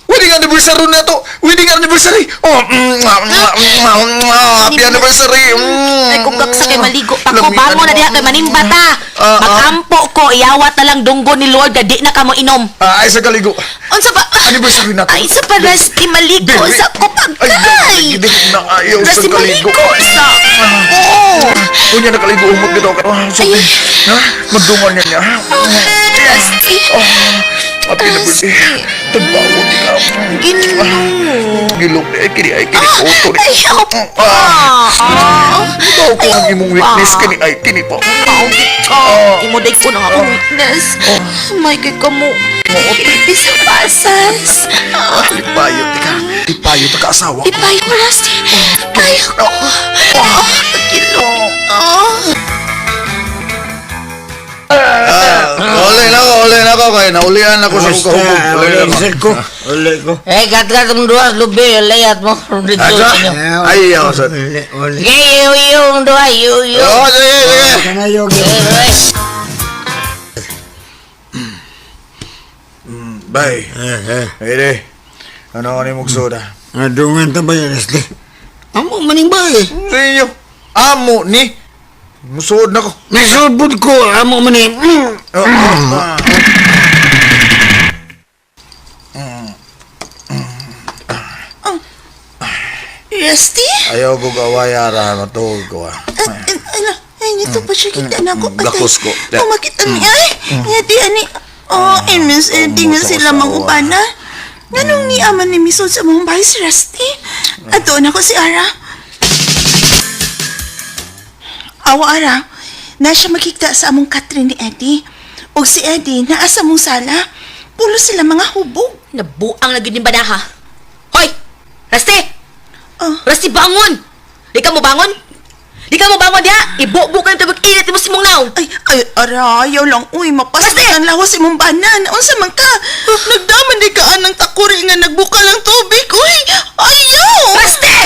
wedding anniversary na to! Wedding anniversary! Oh, mwah, mwah, mwah, mwah, happy anniversary! Mm. Ay kung kaksa kay maligo pa ko, Lamian bangon na mo. diha kay manimba ta. Ah, ah. Magampo ko, iyawat na lang dunggo ni Lord ga di na kamo inom. Ah, ay sa kaligo. Unsa ba? Anniversary na to. Ay sa pa Rusty maligo Dili. sa ko Ay, pagkay. hindi na ayaw sa Rusty kaligo. maligo sa Oo! Unya nakaligo umot dito. Ah, sorry. Ha? Magdungan niya niya. Rusty. Oh, happy anniversary. Tagbawon di ka. Ginoo. Gilok ni ay kini ay kini auto ni. Ay, pa. Ah. Ikaw ko ang imong weakness kini ay kini pa. Ah. Imo day ko na akong weakness. May kay kamo. Bisa pasas. Lipayo ti ka. Lipayo ta ka asawa. Ipayo ko, Rusty. Payo ko. Oh, kilo. Oh. Uli na ko, uli na ko kay naulian ako sa kong kahubog. Uli na ko. Uli ko. Uli ko. Eh, gat-gat mong duha, lubi, layat mo. Dito Asa? sa inyo. Ay, ako sa. Uli, uli. Sige, iyo, iyo, mong duha, iyo, iyo. Oh, sige, sige. Kanayo Eh, Bay. Eh, eh. Ede. Ano ni mong soda? Adungan ta ba yan, Leslie? Amo maning ba eh? Sa inyo. Amo ni. Musuod na ko. Nasulbud ko, amo maning. Mm. Oh, oh, ah. Rusty? Ayaw ko gawayara, matuog ko ah. Ala, ay, nito pa siya kita na ako. Patay. Lakos ko. Oh, makita niya. Ay, nga di, ani. Oh, eh, miss, eh, di nga sila mangupana. Nganong ni ama ni Misod sa mong bahay si Rusty? Ato na ko si Ara. Awa, Ara. Na siya makita sa among Catherine ni Eddie. O si Eddie, naa sa among sala. Pulo sila mga hubog. Nabuang na gid ni banaha. Hoy! Rusty! Oh. Rusty, bangon! Di ka mo bangon? Di ka mo bangon diha? Ibubo ka ng tubig init mo si mong naong. Ay, ay, ara, ayaw lang. Uy, mapasok ang lawas imong banan. Unsa man ka? Nagdaman di ka anang takuri nga nagbukal ang tubig. Uy, ayaw! Rusty!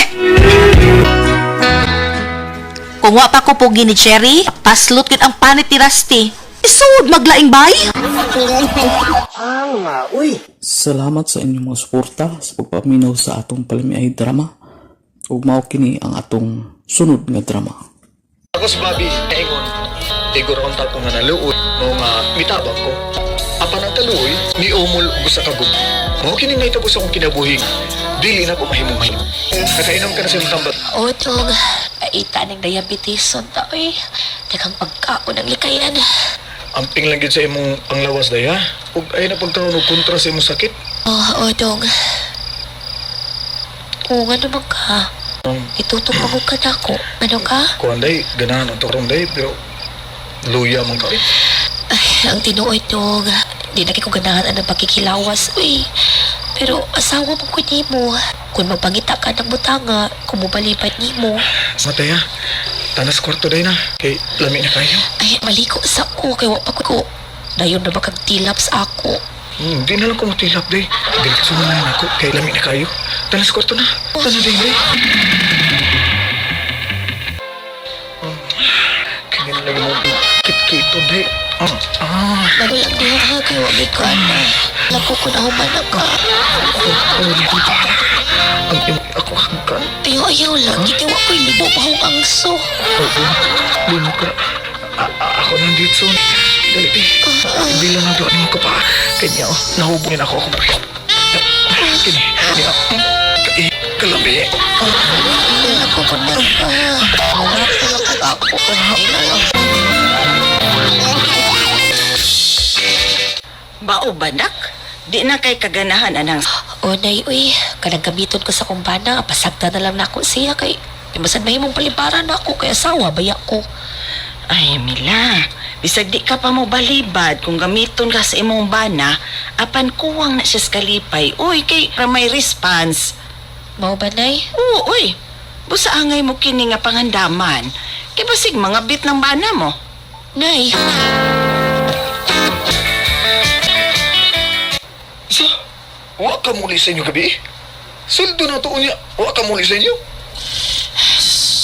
Kung wa pa ko pugi ni Cherry, paslot yun ang panit ni Rusty. Isud maglaing bay. Salamat sa inyong mga suporta sa pagpaminaw sa atong palamiay drama. Ug mao kini ang atong sunod nga drama. Ako si Bobby, naingon. Tigor ang ko nga naluoy, mo nga mitabang ko. Apan ang kaluoy, ni umol og usa ka gub. Mao kining nahitabo sa akong kinabuhi. Dili na ko mahimong mahimo. Nakainom ka na sa imong tambat. Otong, ita ng diabetes ta oy. Daghang pagkaon ang likayan. Amping lang gid sa imong panglawas day ha. Ug ay na pagkaon og kontra sa imong sakit. Oh, Otong. Oo nga naman ka. Itutok ako ka na ako. Ano ka? Kuan day, ganahan ang karon day pero luya man ka. Ay, ang tinuoy dog. Di na ko ganahan ang pagkikilawas. Uy, pero asawa mo ko nimo. Kung magpangita ka ng butanga, kumubalibad nimo. Matay ha. Tanas kwarto day na kay lami na kayo. Ay, maliko sa ko kay wa pa ko. Dayon na ba kag tilaps ako? Di na lang ko matilap day. Diretso na lang ako kay lami na kayo. Tanas kwarto na. Tanas day day. Kanya na lagi mo kit-kito day. Nagulang diha ha, kay wag ko ana. Lako ko na human ka. Ang imo ako hangkan. Ayaw, ayaw lang. Kaya wa ko'y libo pa akong angso. Oo, di mo ka. Ako nandito. Dali, di. Hindi lang ang doon mo ka pa. Kanya, oh, nahubungin ako ako. Kini, niya. Kay, kalami. Lako ko na ka. Lako ako. Bao banak? Di na kay kaganahan anang O, nay, uy. Kanang gamiton ko sa kumbana. Pasagta na lang nako siya kay... Masad mahimong palibaran na ako kay asawa, baya ko. Ay, Mila, bisag di ka pa mo balibad kung gamiton ka sa imong bana, apan kuwang na siya sa kalipay. Uy, kay para may response. Mao ba, nay? Oo, uy. Busa angay mo kini nga pangandaman. Kay basig mga bit ng bana mo. Nay, Sa, wa ka muli sa inyo gabi? Sweldo na to niya. Wa ka muli sa inyo?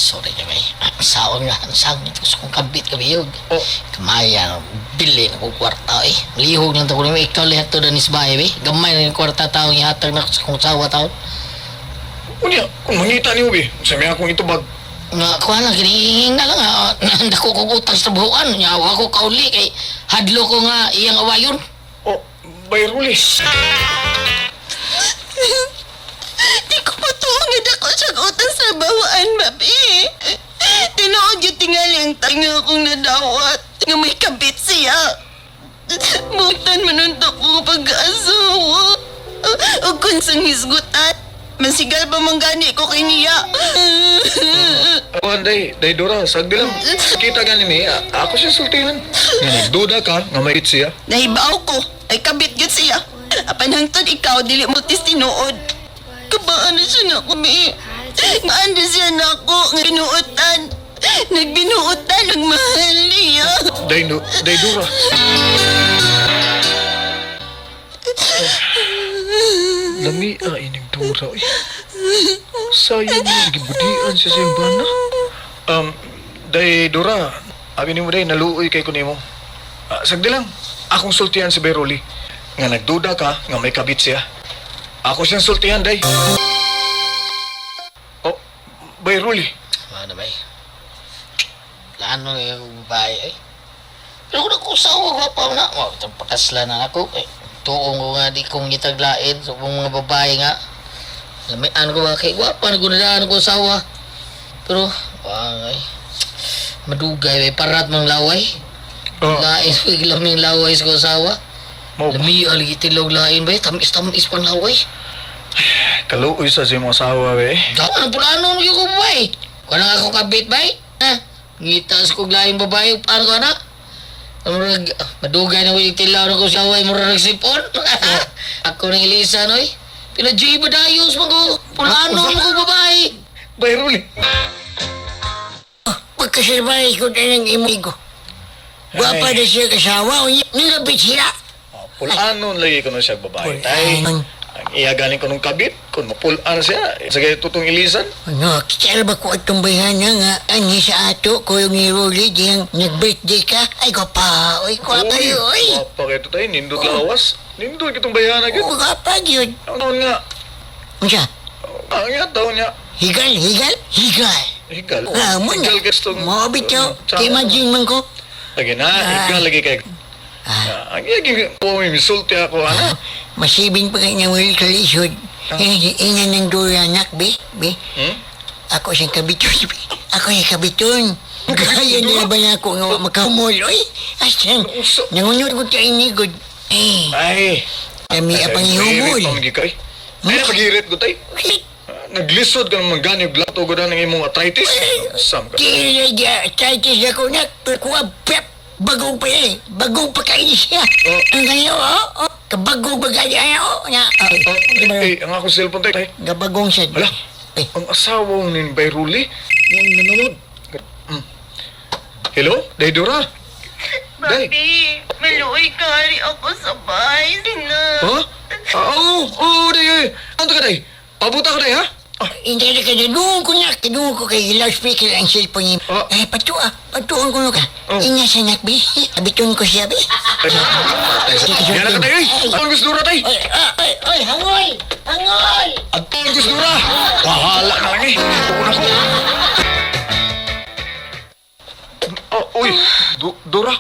Sorry na may. Saon nga, ang sangit ko sa kong kabit kabiyog. Oh. Kamaya, bili na kong kwarta eh. Lihog lang to ko nimo ikaw lihat to danis bahay eh. Gamay na yung kwarta taong ihatag na sa kong sawa taon. Unya, kung mangita niyo bi, sa may akong itubag. Nga, kuha lang, kinihinga lang ha. Nandako kong utang sa buhuan. Nyawa ko kauli kay hadlo ko nga iyang awayon. Oh, bayrulis. Di ko matuo nga dako siya utang sa bawaan, babi. Tinuod yung tingali ang tanga akong nadawat nga may kabit siya. Buktan manuntok ko pag-aasawa. O kung sang hisgutan, masigal pa man gani ko kay niya. Oh, day, day Dora, sagdi lang. Kita gani mi, ako siya sultihan. Nga nagduda ka, nga may siya. Nahibaw ko, ay kabit gyud siya. Apan hangtod ikaw, dili mo tis tinuod. Kabaan na siya na kami. Ngaan na siya na ako, nga binuotan. Nagbinuotan, nagmahal niya. Day, no, day Dora. Lami a ining Dora. Uy. Sayang mo, gibudian siya sa imbana. Day Dora, abi nimo day, naluoy kay ko nimo. Ah, sagdi lang, akong sultihan si Beroli. Nga nagduda ka, nga may kabit siya. Ako siyang sultihan, day. Oh, Bayruli. Ano ba eh? Plano na yung babae eh. Pero kung nakusawa ko pa na, oh, itong pakasla na ako. Eh, tuong ko nga di kong gitaglain sa so, mga babae nga. Lamian ko ba kay gwapa na gunadaan ko asawa. Pero, wangay. Madugay, may parat mang laway. Oh. Lain, laming laway sa asawa. Mo, Lami, aligi tilog lain ba eh. Tamis-tamis pang laway. kaluoy sa siyang asawa, be. Dapat ang pulano ng ko babae. Wala nga akong kabit ba eh. Ha? Ngitas ko laing babae. Paano ko anak? Murag, madugay na ko yung tilaw na ko sa away, murag sipon. Ako nang ilisa, noy. Pinadyoy ba dayos mo ko? Pulano mo ko babae. Bayruli. Pagkasalbahe ko na ng imigo. Gwapa na siya kasawa, unya, nilapit siya. Pulanon lagi ko nun siya babae. Tay, Pulaan. ang iya galing ko nung kabit, kung mapulaan siya, sige tutong ilisan. Ano, kitara ba ko atong bayhana nga, anhi sa ato, ko yung ni Rolly, diyang nag-birthday ka. Ay, gwapa, oy, gwapa yun, oy. Gwapa kayo to tayo, nindot lawas. Nindot kitong bayhana gud. Oh, gwapa yun. Ang taon nga, Unsa, ang nga taon niya. higal, higal, higal. Higal. Ah, mo na. Higal gustong... Mo bitaw, kay imagine man ko. Lagi na, higal lagi kay... Ah, ang iya ging po may misulti ako, ana. Masibing pa kay niyang will kalisod. Eh, ina ng dura, anak, be, be. Hmm? Ako siyang kabiton, be. Ako siyang kabiton. Kaya nila ba na ako nga wa makahumol, oy? Asan? Uso. Nangunod ko tayo ni God. Eh, Ay. kami apang ihumol. Ay, pamagi kay. Ay, napagirit ko tay. Naglisod ka naman gani, glato ko na ng imong arthritis. Sam ka. Kaya arthritis ako na, kuha, pep, bagong pa eh. Bagong pa kayo siya. Oh. Ang ganyan, oh, oh. Kabagong ba kaya, oh, na. Oh, eh, ang akong cellphone tay. Gabagong siya. Hala, Eh. ang asawa ni Bayruli. Ang nanonood. Hello, Daydora? Day. Babi, maluoy kari ako sa bahay. Sina. Ha? Ah, oo, oo, day, day. Ano ka, day? Pabuta ka, day, ha? Hindi na ka doon ko na. Doon ko kay loudspeaker ang cellphone niya. Oh. Ay, patua. Patuon ko ka. Inga sa nak, bi. Abiton ko siya, bi. Yan na ka tayo eh. Ang gusto Dora tay. Oy, oy, oy, hangoy! Hangoy! Ang gusto Dora. Bahala na lang eh. Tuon ako. Oh, uy, Dora.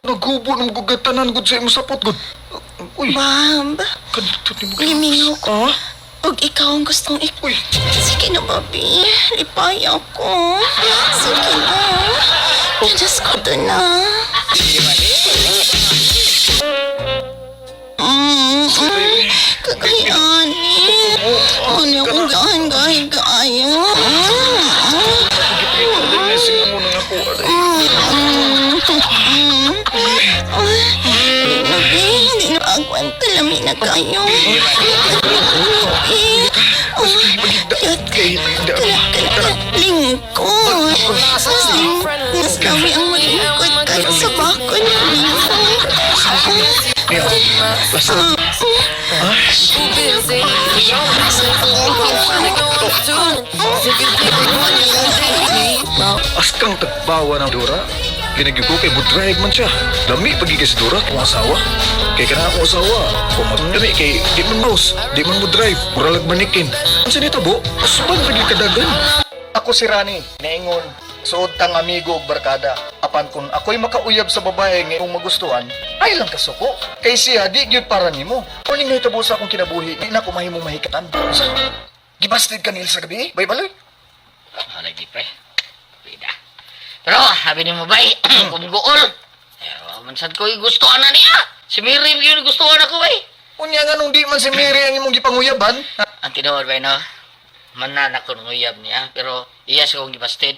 Nagubo ng gugatanan gud sa imong sapot gud. Uy, Bab, kadto ni mo. limingaw ko. Ah? Ug ikaw ang gustong ik... Uy. Sige na, Bobby. Lipay ako. Sige na. Diyos ko to na. Kakayani. Ano akong gaan gahi kaayo. Blessing mo na ako. Nabi, hindi na agwanta. Lami na kayo. Cute. Lingkod. Mas lami ang malingkod kayo sa bakon. Askang tagbawa ng Dora. Ginagyo ko kay budraig man siya. Lami pagiging si Dora kung asawa. Kay kana akong asawa. Kung lami kay di man mouse, di man mo drive, muralag manikin. Ang sinitabo, asbang pagi kadagan. Ako si Rani, naingon, suod tang amigo og barkada. Apan kung ako'y makauyab sa babae nga imong magustuhan, ay lang kasuko. Kay siya di gyud para nimo. Uning nahitabo sa akong kinabuhi, di na ko mahimong mahikatan. Sa gibasted ka ni Elsa gabi, eh? Bay baloy. Ah, lagi pre. Bida. Pero, sabi ni mo bay, kung gool. Eh, mansad ko gustuhan na niya. Si Mary yun gustuhan ako bay. Unya nga nung di man si Mary ang imong gipanguyaban. Ang tinuod bay no, manan ako ng uyab niya, pero iya sa kong gibasted.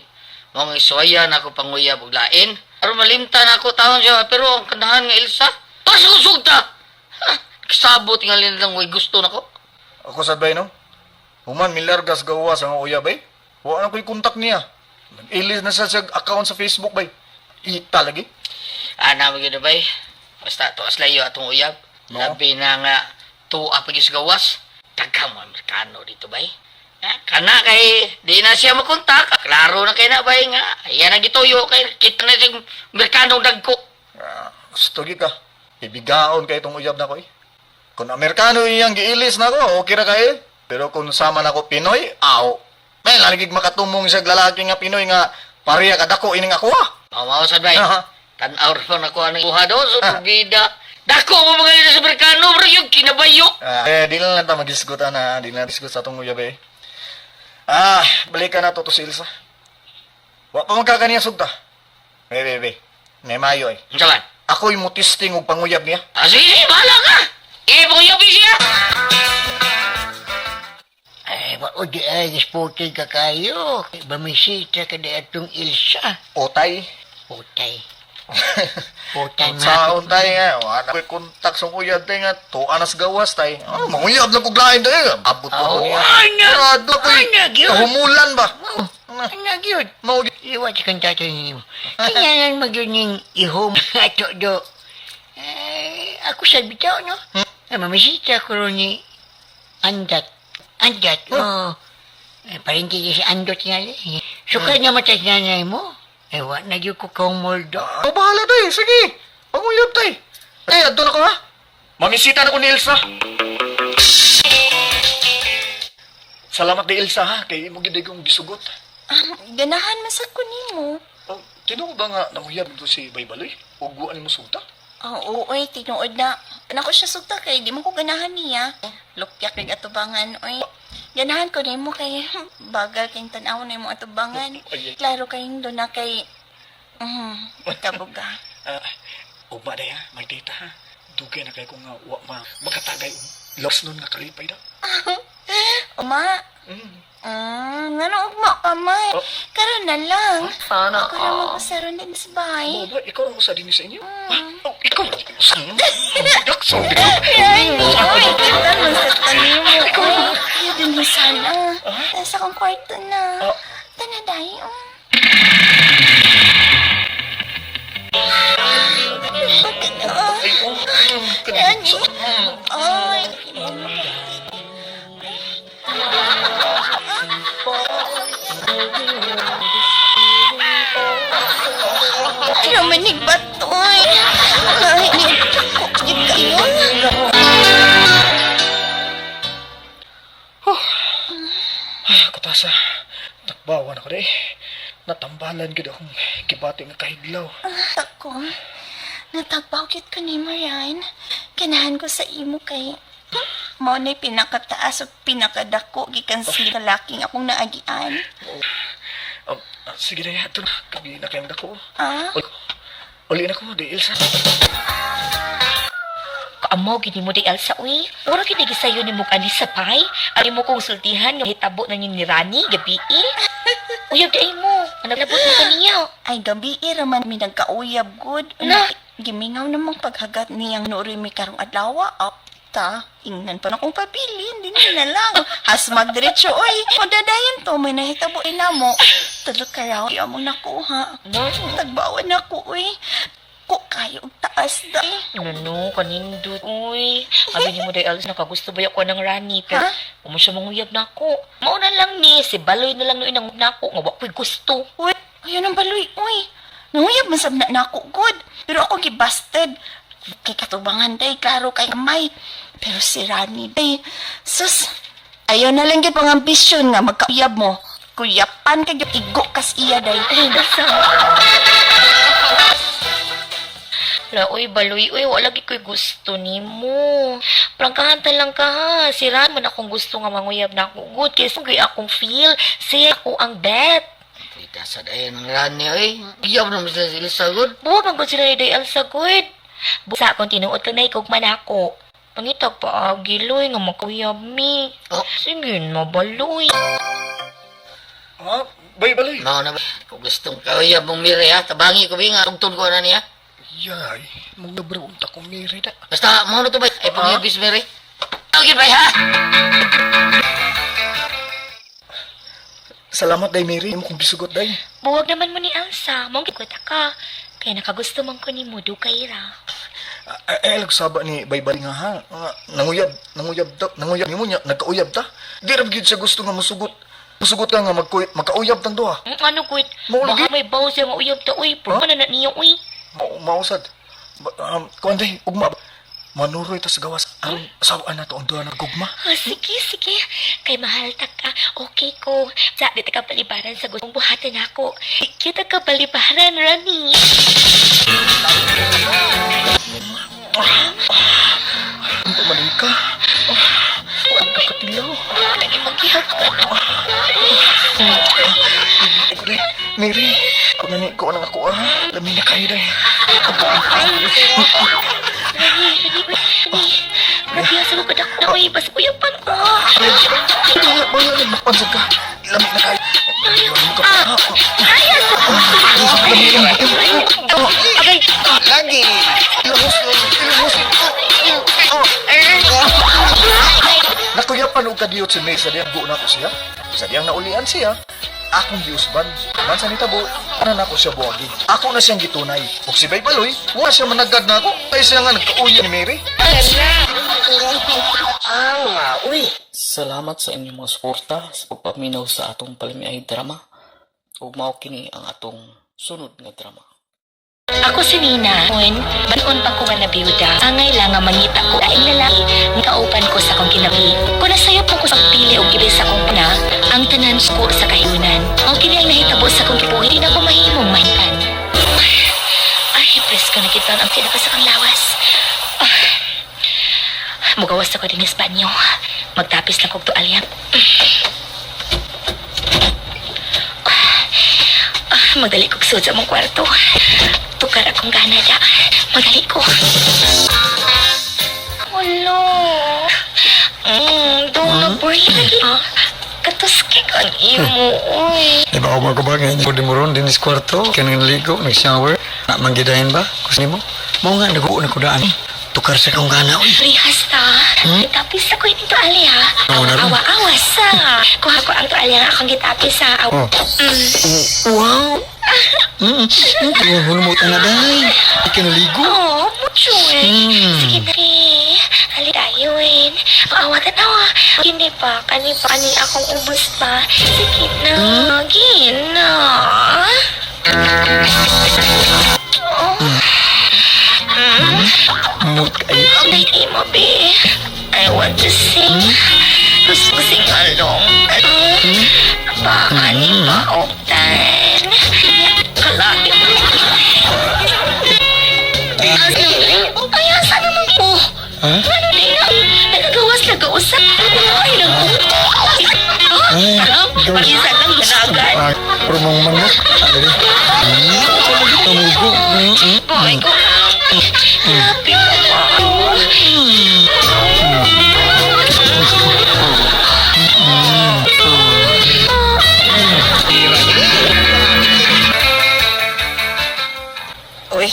Mong isuwayan ako panguyab og lain. Pero malimtan ako taon siya, pero ang kanahan nga Elsa, tas ko sugta. Ha, kasabot nga lang way gusto nako. Ako sad bay no. Human milargas gawas ang uyab bay. Wa na ko'y kontak niya. Nag-ilis na siya sa account sa Facebook bay. Ita lagi. Ana mo gyud bay. Basta tuas layo atong uyab. No. Labi na nga tuwa pag gawas. Daghang mga Amerikano dito bay. Ah, kana kay di na siya makontak. Klaro na kay na bay nga. Ayan ang gituyo kay kita na siyang Amerikano dagko. Ah, gusto gyud ka. Ibigaon kay itong uyab na ko eh. Kung Amerikano iyang giilis na ko, okay ra kay. Pero kung sama na ko Pinoy, aw. May lalagig makatumong siya lalaki nga Pinoy nga pareha kadako ining ako ah. Mao sad bay. Aha. Tan-aw ra pa nako anang buha do so bida. Dako mo mga nila sa Amerikano bro yung kinabayo. Ah, eh, di na lang ta magisgot ana, di na disgot sa atong uyab eh. Ah, balikan na to to si Ilsa. Wa pa magkakaniya sugta. Be, be, be. May mayo eh. Unsa man? Ako'y mutisting og panguyab niya. Ah, sige, sige, bahala ka. Eh, panguyab siya. Ay, wao di ay, disputin ka kayo. Bamisita ka di atong Ilsa. Otay. Putay. Putay nga. Saon tay nga, wa na ko'y kontak sa uyab tay nga, tuwa nas gawas tay. Ah, manguyab lang kog lain tay. Abot ko Oh, niya. ana! Sarado ko'y Ana, gyud! kahumulan ba? Ano gyud? Mao Iwat sa kang tatay ninyo. Kaya lang magyud ning ihom ato do. Eh, ako sa bitaw, no? Ay, mamisita ko ron ni Andat. Andat, oh. Eh, parente niya si Andot nga. eh. Sukad na matay sa nanay mo. Eh, wa na gyud ko kong moldo. Oh, bahala tay, sige. Panguyab tay. Ay, adto na ko ha. Mamisita na ko ni Elsa. Salamat di Elsa ha, kay imo gid kong gisugot. Ganahan man sa ko nimo. Oh, tinuod ba nga nanguyab dito si Baybaloy? Ug wa nimo sugta? Oo, oy, tinuod na. Nako siya sugta kay di mo ko ganahan niya. Lukyak kay atubangan, oy. Ganahan ko nimo kay bagal kay tan-aw na imong atubangan. Ay, ay. Klaro kay do na kay kabuga. Ah, ugma day ha, may data ha. Dugay na kay ko nga wa ma makatagay og los nun nga kalipay da. Uma. Ngano ugma ka man. Karon na lang. Sana. Ako ra mag-usaron din sa bahay. Mo ba ikaw ra mo sa dinhi sa inyo? Ah, oh, ikaw. Sa. Dakso. Ay, oy, kita man sa tanim mo. Oy, ayaw din mo sana. Nasa akong kwarto na. Tana dahi, oh. Ay, oh. Ani. Ay. Ramanig batoy. Ay, ko gid kayo. Ay, katasa. Nakbawan ako de. Natambalan gid akong gibati nga kahidlaw. Ako, natagbaw gid ko ni Marian. Ganahan ko sa imo kay mao na'y pinakataas ug pinakadako gikan sa lalaking akong naagian. Sige na, ato na. Kabi na kayong dako. Ah? Uli na ko, di Ilsa. Kaamo gini mo di Elsa uy. Ora gini gisayo ni mo ani sa pay. Ani mo kong sultihan nga hitabo na ni Rani gabi eh. Uyab di ay mo. Nalabot mo kaniya. Ay, gabi raman mi nagkauyab good. Na. Gimingaw namang paghagat niyang nuoy mi karong adlaw. Ta, ingnan pa na kong pabilin, din na lang. Hasmag diretso, oy. Madadayan to, may nahitabo ina mo. Tulog ka raw, iya mong nakuha. No. Tagbawan ako, oy. Ko kayo og taas da. No, no, kanindot, uy. Abi ni mo day Elsa, nakagusto ba ako ng Rani? Pero, Ha? umo siya manguyab na ako. Mauna lang ni, si Baloy na lang noon ang na ako, nga wa ko'y gusto. Uy, ayun ang baloy, uy. Nanguyab man sab na nako, good. Pero ako gibasted. Kay katubangan day, klaro kay kamay. Pero si Rani day, sus, ayaw na lang gid pang ambisyon nga magkauyab mo. Kuyapan kay igo kas iya day. Ay, nasa. La, uy, baloy, uy, wala lagi ko'y gusto ni mo. Prangkahan ta lang ka ha. Si Ran man akong gusto nga manguyab na ako. Good, kaysa gay akong feel. Siya ako ang bet. Kita sa dayon ng Rani oy. Iyab na sila si Ilsa gud. Buwag ang sila ni Day Elsa, good. Sa akong tinuod ka na ikog man ako. Pangitag pa agiloy nga makuyab mi. Oh. Sige na, baloy. Ha? Bay, balay. Mao na ba? Kung gustong kauyab mong Miri ha, tabangi ko bi nga tugtong ko na niya. Yay, mga unta ko Mary na. Basta mao na to bay. Ay pangyabis Miri. Okay bay ha. Salamat day Mary, imo kong gisugot day. Buwag naman mo ni Elsa. Mong kita ka. Kaya nakagusto man ko ni mo, dukay ra. Ay, ay saba ni Baybay nga ha. Nga, nanguyab, nanguyab ta, nanguyab nimo niya, nagkauyab ta. Di ra gyud siya gusto nga musugot. Musugot ka nga magkauyab tang duha. Ano, kuit? Mao lagi. Baka may baw siya nga uyab ta, uy. Puro na na niyo, uy. Mao mausad. Kuan day, ugma. Manuroy ta sa gawas aron sawaan na to ang duha na gugma. Ah, sige, sige. Kay mahal ta ka. Okay ko. Sa di ta ka palibaran sa gustong buhatin ako. Kita ka palibaran, Rani. Ang pamanay ka. Oh, ang kakatilaw. Lagi maghihap ka. Ay, ko day, Mary, kung nani ko nang ako ah. Lami na kayo day. Rani, Rani, Rani. Rabiya sa mga kadak na, uy. Basta uyapan ko. Ay, wala na mapansag ka. Lami na kayo. Ano ka pa? Agay! Lagi. Ilahos, ilahos. Nakuyapan og kadiyot si May sa diyang buo nako siya. Sa diyang naulian siya. Akong giusban. Man sa nitabo, ana nako siya buwagi. Ako na siyang gitunay. Ug si Bay Baloy, wa siya managad nako. Kay siya nga nagkauya ni Mary. Salamat sa inyong mga suporta sa pagpaminaw sa atong palamiay drama. Ug mao kini ang atong sunod nga drama. Ako si Nina. Un, banon pa ko nga nabiyuda. Angay lang nga mangita ko aing lalaki nga kauban ko sa akong kinabuhi. Kung nasayop mo ko sa pili og ibi sa akong pana, ang tanan ko sa kahiyunan. Ang kini ang nahitabo sa akong kinabuhi, di na ko mahimong mahitan. Ay, presko na kita ang tinapa sa kang lawas. Ah, mugawas ako din sa banyo. Magtapis lang kog tualya. Ah, magdali kog sud sa among kwarto. Tukar akong gana da. Magdali ko. Olo. Dong na boy. Ah, katuskig ang imo, uy. Di ba ako ba nga ko di mo ron dinis kwarto kanang naligo nag-shower na manggidahin ba kus nimo mo nga naguo na ko daan tukar sa kong gana uy. Rihas ta. Gitapis ako ini tualya. Oo, na ron. Awa-awa sa. Kuha ko ang tualya nga akong gitapis sa. Oh. Wow. Hulumot na day. Ikinaligo. Oh, mucho eh. Sige na eh. Ali tayo eh. Awa tanawa. Hindi pa, kani pa, kani akong ubos pa. Sige na, gina. Mut kayo. Okay, mo, be. I want to sing. Gusto ko sing along. Baka ni maoktan. Kalaki. Ay, asa naman po? Ha? Ano din ang nagagawas na kausap? Ay, naku. Ay, Parang isa lang ganagan. Ah, pero mong manok. Ano rin? Tamugo. Boy ko. Happy mo. Uy,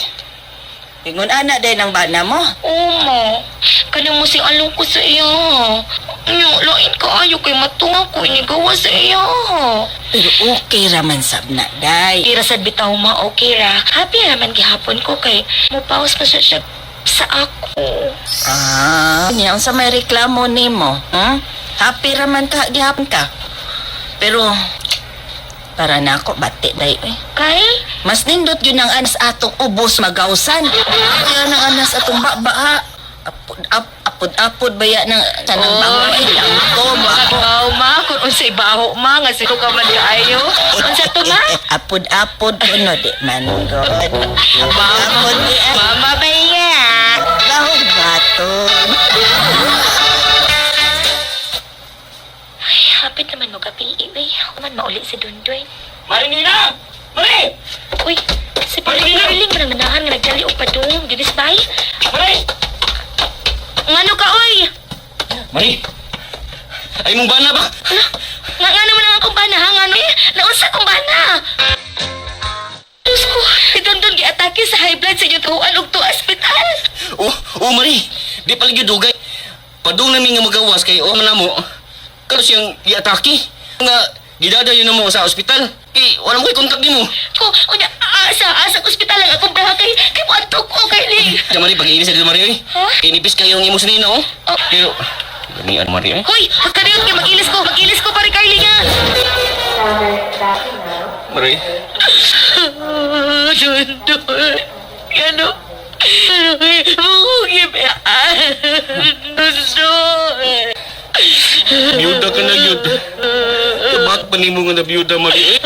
ingon ana day ng bana mo. Uma, kanang mo sing along ko sa iya. Nyo, lain ka ayo kay matunga ko inigawa sa iya. Pero okay raman sab na day. Tira sad bitaw ma, okay ra. Happy raman gihapon ko kay mupaos pa siya siya sa ako. Ah, niya unsa may reklamo nimo? Hmm? Happy raman ka gihapon ka. Pero para na ako bati day eh. Kay? Mas nindot yun ang anas atong ubos magawsan. Kaya ng anas atong baba ha. Apod ap, apod apod baya ng tanang bango ay langko mo ako. Wow, ma, kung unsay baho ma, nga sino ka man kaayo. Unsa to ma? Apod apod kuno di man god. Apod di ay. Mama baya. Bahog bato. Ay, hapit naman mo gabi, eh. Ako man mauli si Dundoy. Marinina! Mari! Uy, si Pagkakiling mo nang nanahan nga nagdali og padung. Dinis bay? Mari! Ngano ka, oy? Mari! Ay mong bana ba? Nga nga naman ang akong bana, ha? Ngano eh? Naunsa akong bana? Diyos ko, si Dondon giatake sa high blood sa inyong tuwan og tuwa ospital. Oh, oh Mari! Di pala gyud dugay. Padung nami nga magawas kay o man namo. Karo siyang giatake. Nga gidada yun mo sa ospital. Kay wala mo kay kontak nimo. Ko, unya, asa, asa ospital lang akong braha kay, kay muadto ko kay Ling. Sa Mari pag-inis sa dito Mari oy. Ha? Kay nipis kayo ang imong sinina oh. Oh. Pero gani ano Mari oy. Hoy, pagkariyon kay mag-ilis ko pare Carly nga. Mari. Dondon, ano? Mukugib Dondon. Biyuda ka na gyud. Kabak pa nimo nga nabiyuda Mari oy.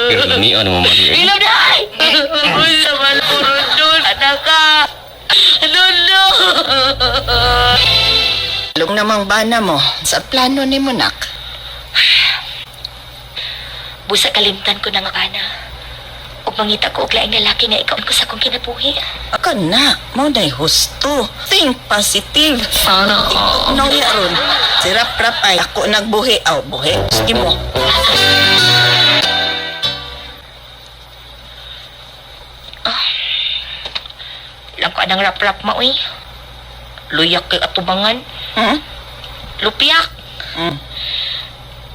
Pero lami ano mo Mari oy. Ilom na ay! Unsa man ko Dondon, anak ka. Dondon. Lung namang bana mo sa plano ni mo nak. Busa kalimtan ko na nga kana. Ug mangita ko og laing lalaki nga ikaw ko sa akong kinabuhi. Ako na, mo day husto. Think positive. Sana. No ya ron. Si Rap Rap ay ako nagbuhi. Aw, buhi. Sige mo. Lang ko anang rap-rap ma uy. Luyak kay atubangan. Hmm? Lupiak. Hmm.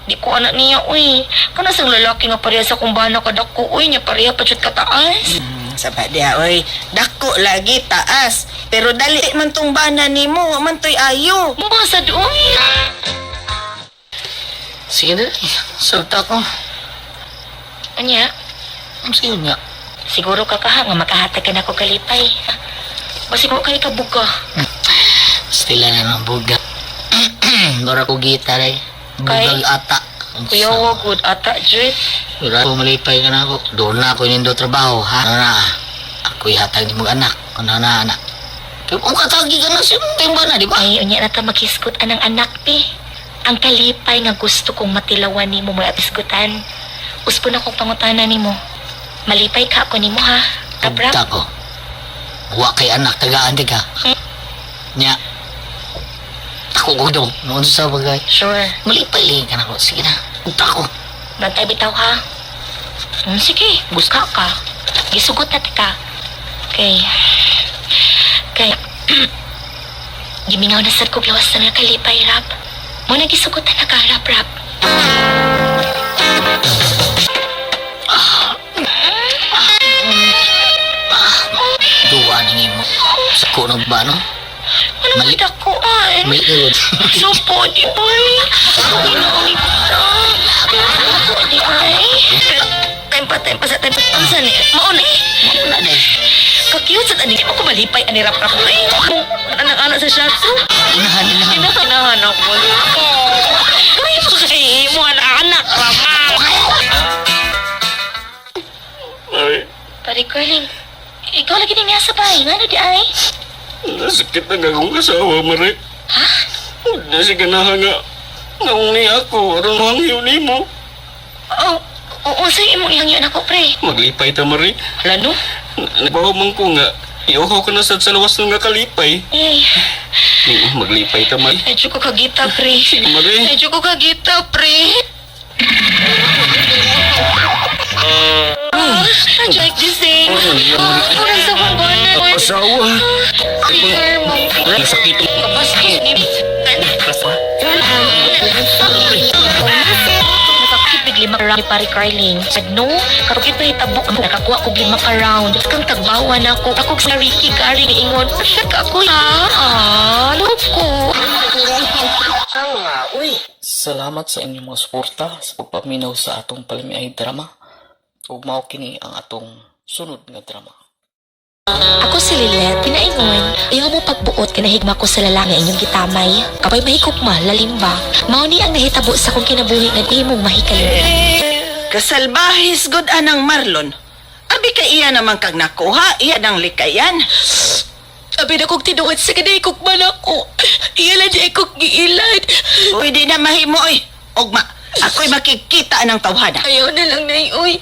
Di ko anak niya uy. Kana sang lalaki nga pareha sa kumbana kadako uy nya pareha pa jud kataas. Sa diha, oy. Dako lagi taas. Pero dali man tong bana nimo, wa man to'y ayo. Mabasad uy. Sige na, sulta ko. Anya, Ang sige nga. siguro ka kaha nga makahatag ka na ko kalipay. Basig mo kay kabuga. Stila na ng buga. Dora ko gita rin. Kay? Bugal ata. Kuya wa good ata jud. Dora ko malipay ka na ako. Doon na ako nindo trabaho, ha? Ano na? Ako ihatag ni mga anak. Ano na, anak? Kaya kung katagi ka na siya, timba na, di ba? Ay, unya na ta maghisgot anang anak pi. Ang kalipay nga gusto kong matilawan nimo mo apisgutan. Uspo na kong pangutana nimo. Malipay ka ako nimo ha. Kabrap. Tugta ko. Wa kay anak, tagaan di ka. Nya. Ako ko daw. Noon sa bagay. Sure. Malipay lang ka na ko. Sige na. Tugta ko. Bantay bitaw ha. Sige, guska ka. Gisugot na ka. Kay... Kay... Gimingaw na sad ko gawas na nga kalipay, rap. Mo na gisugotan na ka, rap, rap. Duwa ni mo. Sa kunong ba, no? Ano Mali- man dako, ay? Mali ka, Lord. Supo, di boy. Ginoong ito. Ako, di ay. Pero, time pa, time pa sa time pa. Ang saan eh? Mauna eh. Mauna, day. Ka-cute sa ani. Ako malipay ani rap-rap. Ay, anak-anak sa Shatsu. Inahan, inahan. Inahan ako. Ay, kay mo anak-anak rama. Mari, Pare Carling, ikaw lagi ning nasa bay. Ngano di ay? nasakit na akong asawa, Mari. Ha? Nasi ganahan nga. Ngaong ni ako, aron hangyo ni mo. Oh, oo, sa imong ihangyo nako pre. Maglipay ta, Mari. Hala no? Nabaho man ko nga. Iuhaw ka na sad sa lawas nga kalipay. Eh, Ni, maglipay ta, Mari. Medyo ko kagita, pre. Sige, Mari. Medyo ko kagita, pre. I like this thing. Murag sa kong buwan. Asawa. Sir, mo. Nasakit. Kabastos ni... Nakakit big 5 round ni pare Carling. Sad no, karukit na hitabo nakakuha kog 5 ka round. Kang tagbawa na ako. Ako sa Ricky Gary ni ingon. Asa ka ako ha? Ah, loko. Salamat sa inyong mga suporta sa pagpaminaw sa atong palamiay drama. Ug mao kini ang atong sunod nga drama. Ako si Lilet, pinaingon. Ayaw mo pagbuot kinahigma ko sa lalaki nga inyong gitamay. Kapay mahikukma, lalim ba? Mao ni ang nahitabo sa akong kinabuhi nga di mong mahikalim. Kasalbahis gud anang Marlon. Abi ka iya naman kag nakuha, iya nang likayan. Abi na kong tinuod sa kanay kukman ako. Iya lang di kong giilad. Uy, di na mahimo oy. Ugma, ako'y makikita ng tawhana. Ayaw na lang, Nay, uy.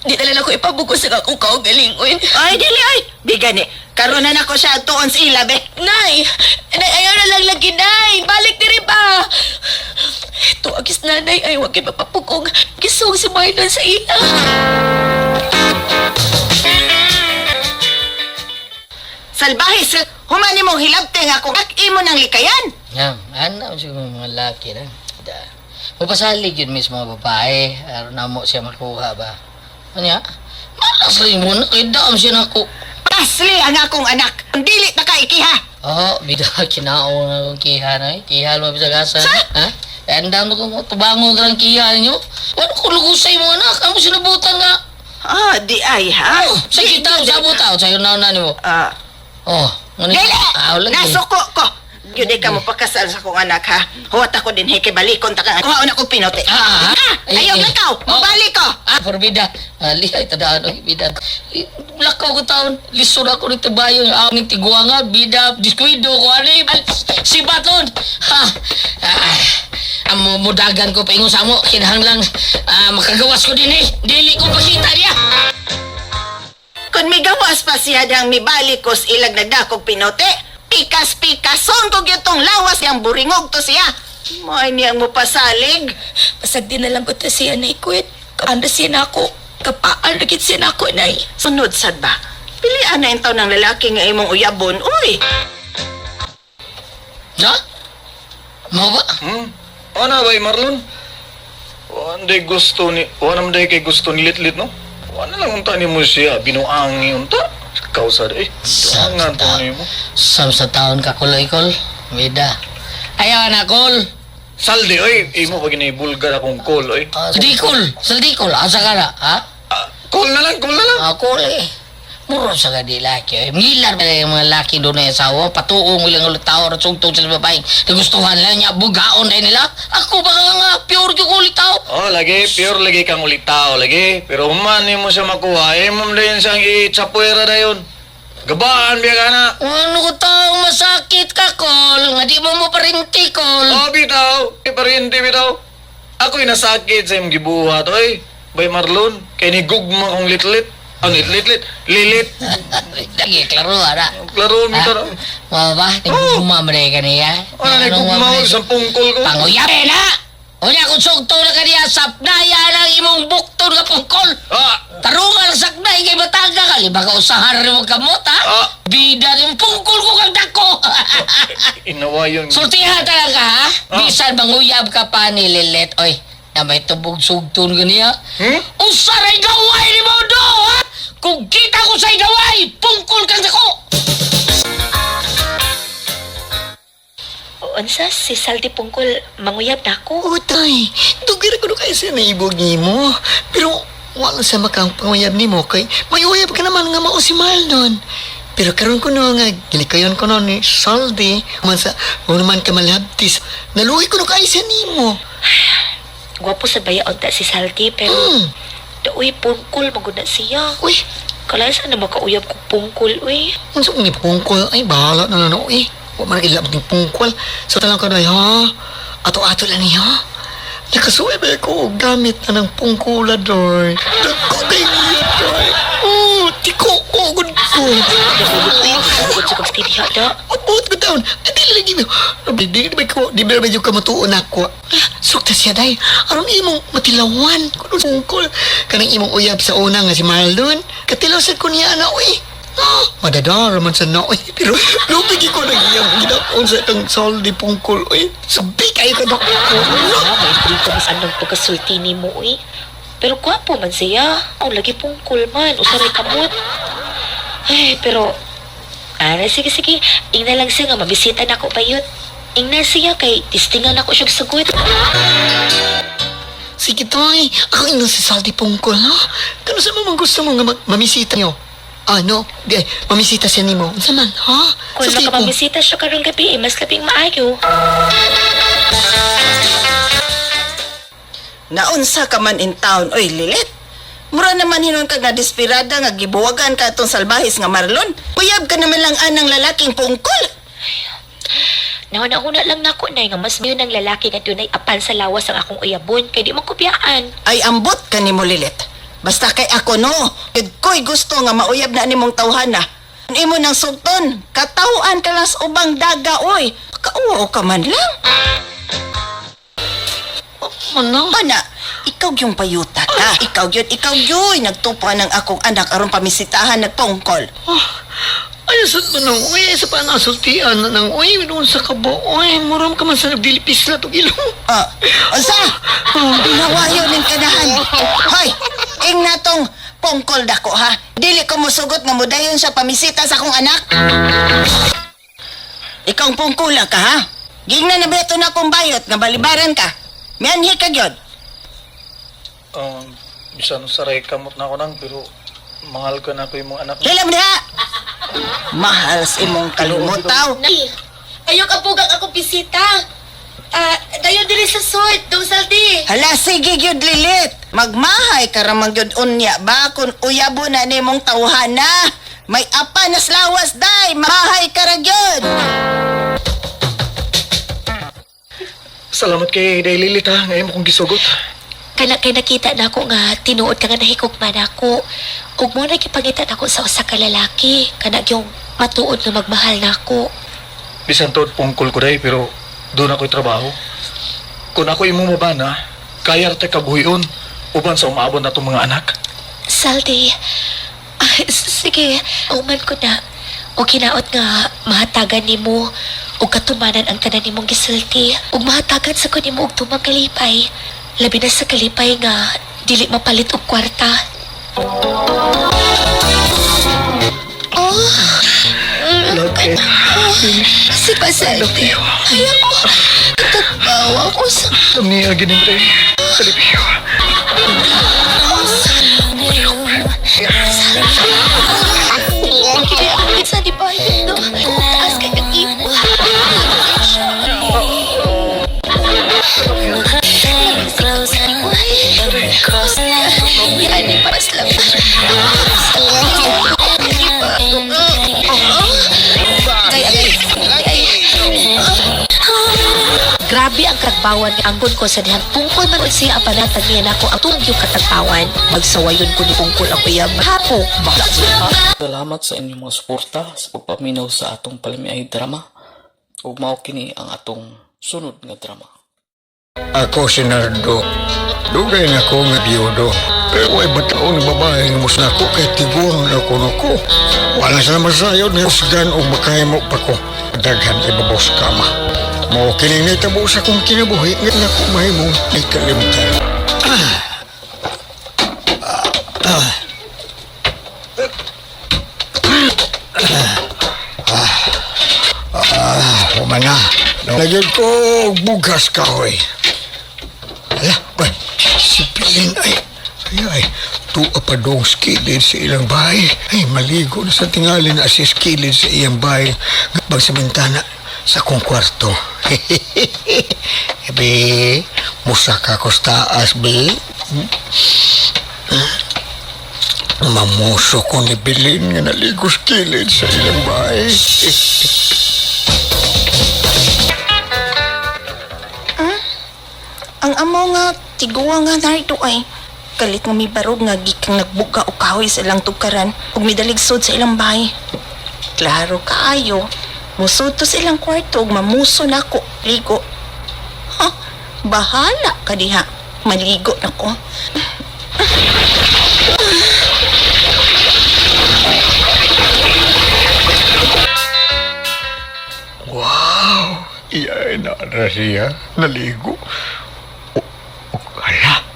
Di na lang ako ipabugo sa akong kaugalingon. Ay, dili ay. Bigani, karon na nako siya tuon sa ila be. Nay! Nay, ayaw na lang lagi, Nay! Balik diri ba? Tuwagis nanay ay huwag mapapugong. Gisong si Marlon sa ila. Salbahis, humani mong hilabte nga kung ak imo nang likayan. Nga, ano siguro mga laki na. Da. Mapasalig yun mismo mga babae. Aron na mo siya makuha ba. Ano ya? Malas rin mo na. Kaya daam siya na ako. Pasli ang akong anak. Ang dili ta ka ikiha. Oo, bida kinao na akong kiha na eh. Kiha mo bisag asa. Ha? Andam ko tubango ka lang kiha ninyo. Wala ko lugusay mo anak. Amo sinubutan nga. Ah, di ay ha. Oh, sa kita, sa butaw, sa na na nimo. Ah, Oh, ngani. dili. Ah, lagi. Nasuko ko. Gyud ka mo pakasal sa akong anak ha. Huwat ako din kay balikon ta ka. Kuhaon ako pinote. Ah, ah. Ah, ayaw Eh, eh. lakaw. Oh. Mabalik ko. Ah, forbida. Ah, lihay tadaan oy, bida. Lakaw ko taon. Lisod ako ni Tibayo, ang ni Tiguanga, bida, diskuido ko ani. Si Baton. Ha. Ah, amo mudagan ko paingon sa amo kinahanglang makagawas ko din eh. Dili ko pakita niya. Kung migawas pa siya dang mibalik ko sa ilag nagdakog pinote, pikas-pikason ko gyud tong lawas yang buringog to siya. May niyang mo pasalig. Pasag di na lang ko to siya, Nay, kuwit. Kaanda siya na ako. Kapaan na gid siya na ako, Nay. Sunod sad ba? Pilian na intaw ng lalaki nga imong uyabon. Uy, Na? Mao ba? Ano ba, Marlon? Wala gusto ni... Wala naman kay gusto ni Litlit, no? Wala lang unta ni mo siya. Binuangi unta. Kausa eh. Binuangan to ni mo. Sam sa taon ka kuloy kol. Bida. Ayaw na kol. Saldi, oy. Imo pag ginibulgar akong call, oy. Dikol. Sa dikol. Asa ka na, ha? Ah, call na lang, call na lang. Ako eh. Muro sa ka di laki. Eh. Ngilar pa yung mga laki doon na asawa. Patuong ilang ulit tao at sugtong sa babae. Nagustuhan lang niya. Bugaon dahil nila. Ako ba nga nga pure yung ulit tao. Oh, lagi, pure lagi kang ulitaw, lagi. Pero man mo siya makuha, eh, ma'am din siyang itsapuera na yun. Gabaan, biya ka na. Ano ko tao masakit ka, kol. Nga di mo mo parinti, kol. Oh, bitaw. Eh, pariente, bitaw. Ako'y nasakit sa imong gibuhat, oy. Bay Marlon, kay ni gugma kong litlit. Ano, litlit? Lilit. Lagi, klaro, ara. Klaro, bitaw. Mga ba? Nagugma mo rin ka niya. Ano, nagugma ko sa pungkol ko. Panguyabe na! Unya kung sugto na kaniya, sapnaya ng imong bukton nga pungkol. Ah! Tarungan ang saknay kay bataga ka. Lima ka usahan rin mo kamot, ha? Ah! Bida rin pungkol ko kang dako. Inawa yun. Sultihan talaga, ha? Ah. Bisan manguyab ka pa ni Lilet. Oy, na may tubog sugton ganiya. Hmm? Usa ray gaway ni mo do, ha? Kung kita ko sa'y gaway, pungkol kang dako. Unsa si Saldi Pungkol manguyab na ako. Utay, dugir ko na kayo sa naibog nimo. Pero Wala sa makang panguyab nimo kay may uyab ka naman nga mao si Marlon. Pero karon ko no nga gilikayon ko no ni Saldi man sa mo naman ka malabtis. Naluhi ko no kay sa nimo. Gwapo sa baya unta si Saldi pero uy, pungkol magud na siya. Uy, Kalay sa na makauyab ko pungkol, uy. Unsa kung ni pungkol ay bahala na na no eh. Wa man gilabot ni pungkol. So talang ko na ha. Ato-ato lang niya. Nakasuwi ba ko og gamit na ng pungkula doy. Dako kay uyab doy. Oh, tiko ko gud ko. Uy, sugod sa kag diha da. Buot ko taon. Ay, dili lagi mo. Di ba ko, di ba medyo ka matuon ako. Ah, sukta siya day. Aron imong matilawan. Kuno sungkol. Kanang imong uyab sa una nga si Marlon. Katilaw sa ko niya na, uy. Ah, madadara man sa na, uy. Pero lupig ko nagiyang ginapon sa itong soldi pungkol, uy. Sabi kayo ka dok. Ah, may free ka mas anong pagkasulti ni mo, uy. Pero gwapo man siya. Ang lagi pungkol man. Usaray kamot. Ay, pero... Ah, sige, sige. Ingna lang siya nga, mabisita na ako bayot. Ingna siya kay tistingan ako siyang sagot. Sige, tay. Ako ino si Saldi Pungkol, ha? Kano sa mamang gusto mo nga mamisita niyo? Ano? Di, ay, mamisita siya nimo. Unsa man, ha? Kung Sa tipo. makapamisita siya karong gabi, eh, mas labing maayo. Naunsa ka man in town, oy Lilit. Mura naman hinon kag nadesperada nga gibuwagan ka atong salbahis nga Marlon. Uyab ka naman lang anang lalaking pungkol. Nauna-una lang nako nay nga mas mayo ng lalaki nga dunay apan sa lawas ang akong uyabon kay di man kopyaan. Ay ambot ka nimo Lilit. Basta kay ako no, gid ko'y gusto nga mauyab na nimong tawhana. Imo nang sugton, katawhan ka lang sa ubang daga oy. Kauwaw ka man lang. Ano? Ana, ikaw yung payuta ka. Ikaw yun, ikaw yun. Nagtupa ng akong anak aron pamisitahan nagtungkol. Oh, ay, sa tanong, uy, sa panasultian na nang, uy, doon sa kabo, uy, muram ka man sa nagdilipis na itong ilong. Ah, unsa? Nawayo ning kanahan. Hoy, ing natong pungkol dako ha. Dili ko musugot nga mudayon siya pamisita sa akong anak. Ikaw ang pungkula ka ha. Gingna na beto na akong bayot nga balibaran ka. Mianhi ka gyud. Bisan saray kamot na ako nang pero mahal ko na ako yung mga anak. Hilam diha. Mahal sa imong kalimutaw. Nay, ayaw ka bugang akong bisita. Ah, dayon diri sa sort, dong saldi. Hala, sige gyud Lilit. Magmahay ka ramang gyud unya ba kun uyabo na nimong tawhana. May apa na slawas day, mahay ka ra gyud. Salamat kay Day Lilit ha, ngayon mo kong gisugot. Kana kay nakita na ako nga tinuod ka nga nahikugman ako. Ug mo nagipangita nako sa usa ka lalaki kana yung matuod nga magmahal nako. Bisan tuod pungkol ko day pero doon ako'y trabaho. Kung ako imo mabana, kaya ra tay kabuhion uban sa umaabot na itong mga anak. Saldi, ah, sige, uman ko na. O kinaot nga mahatagan nimo ug katumanan ang tanan nimong gisulti ug mahatagan sa ko nimo og tumang kalipay. Labi na sa kalipay nga dili mapalit og kwarta. Oh, Love kay. si Pasaldi. Ayaw ko. Katagbawa ko sa Kami agin ni Salipio. Sa di ba yun, no? Taas ka ng ipo. Yan, paras lang. Ay, ay, ay. Grabe ang katagbawan ni anggon ko sa dihang tungkol man siya ang panatag niya nako ang tungkol katagbawan. Magsawayon ko ni tungkol ang uyab. Hapo, bakla Salamat sa inyong mga suporta sa pagpaminaw sa atong palamiay drama. Ug mao kini ang atong sunod nga drama. Ako si Nardo. Dugay na ko nga biyudo. Pero ay bataon ng babae nga mus nako kay tiguang na ko nako. Wala sa masayod nga usgan o makahimo pa ko. Daghan ay babos kama. Mao kining nahitabo sa akong kinabuhi nga nako mahimong ay kalimtan. Humana. Nagyod ko og bugas kahoy. Ala, ba, si Pilin ay, ay, ay. Tuwa pa dong skilid sa ilang bahay. Ay, maligo na sa tingali na si skilid sa iyang bahay. Bang sa bintana sa akong kwarto. Be, musaka ko sa taas, be. Mamuso ko ni Bilin nga naligo skilid sa ilang bahay. Ang amo nga, tiguwa nga narito ay. Kalit nga may barog nga gikang nagbuga o kahoy sa ilang tukaran ug midaligsod sa ilang bahay. Klaro kaayo. Musod to sa ilang kwarto ug mamuso nako ligo. Ha, bahala ka diha. Maligo nako. Wow! Iya, na na siya. Naligo. O, o, hala.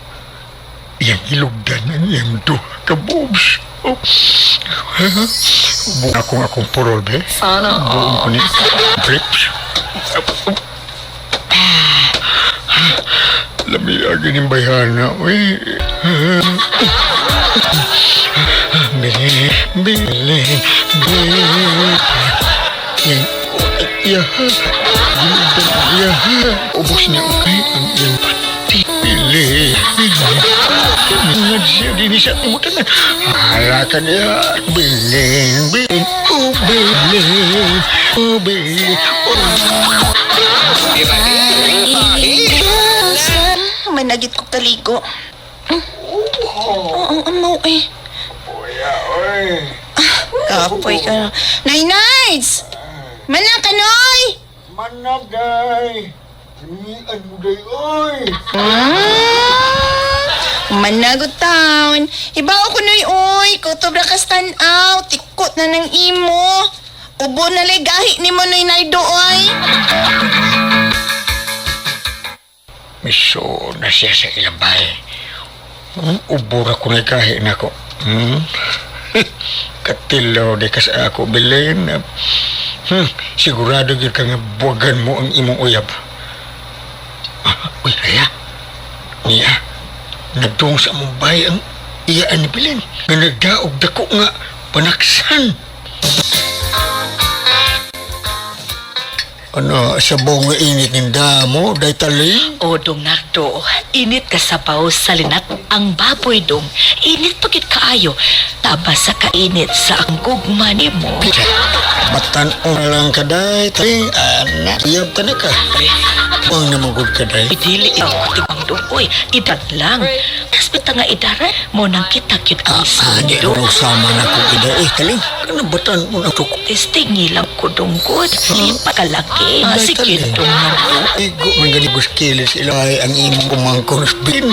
Iyang ilugdan ang iyang duha ka boobs. Oh. Bu akong akong purol, be. Sana. Buong ko ni grips. Lami agin yung bayhana, uy. Bili, bili, bili. Yang iya, iya, ubos niya okay ang iyang pati. Bili, bili. Nga siya din siya tumutan. Hala ka niya. Bili, bili, oh, bili, oh, bili, oh. Managit ko kaligo. Oo, ang amaw eh. Ah, kapoy ka na. Nay, Nights! Mana ka, Noy! Managay! Mian mo day, oy! Managot town. Ibaw ko noy oy, kutob ra ka stand out, tikot na ng imo. Ubo na lay gahi nimo noy Nardo oy. Miso na siya sa ilang bahay. Ubura ko na kahi na ko. Hmm? Katilaw di kas ako bilin. Sigurado gyud ka nga buwagan mo ang imong uyab. Ah, uy, haya. Niya, nagduong sa among bahay ang iyaan ni Bilin. Nga nagdaog dako nga panaksan. Ano, sa buong init ng damo, day taling. O dong Nardo, init ka sa paus sa linat ang baboy dong. Init pagit kaayo, taba sa kainit sa ang gugma nimo. Batan na lang ka day, taling. Anak, iyab ka na ka. Huwag na magod ka day. Dili ako tibang dong, oy, edad lang. Mas bita nga idara, mo nang kita gyud ang Ah, di sundo. raw sama na ko ida. Eh, taling. Ano batan mo na ko? Testing lang ko dong gud. Lipa kalaki. Ay, Sige taling. dong Nardo. Igo man gani guskilis ila ay ang imong kumangkon sa bin.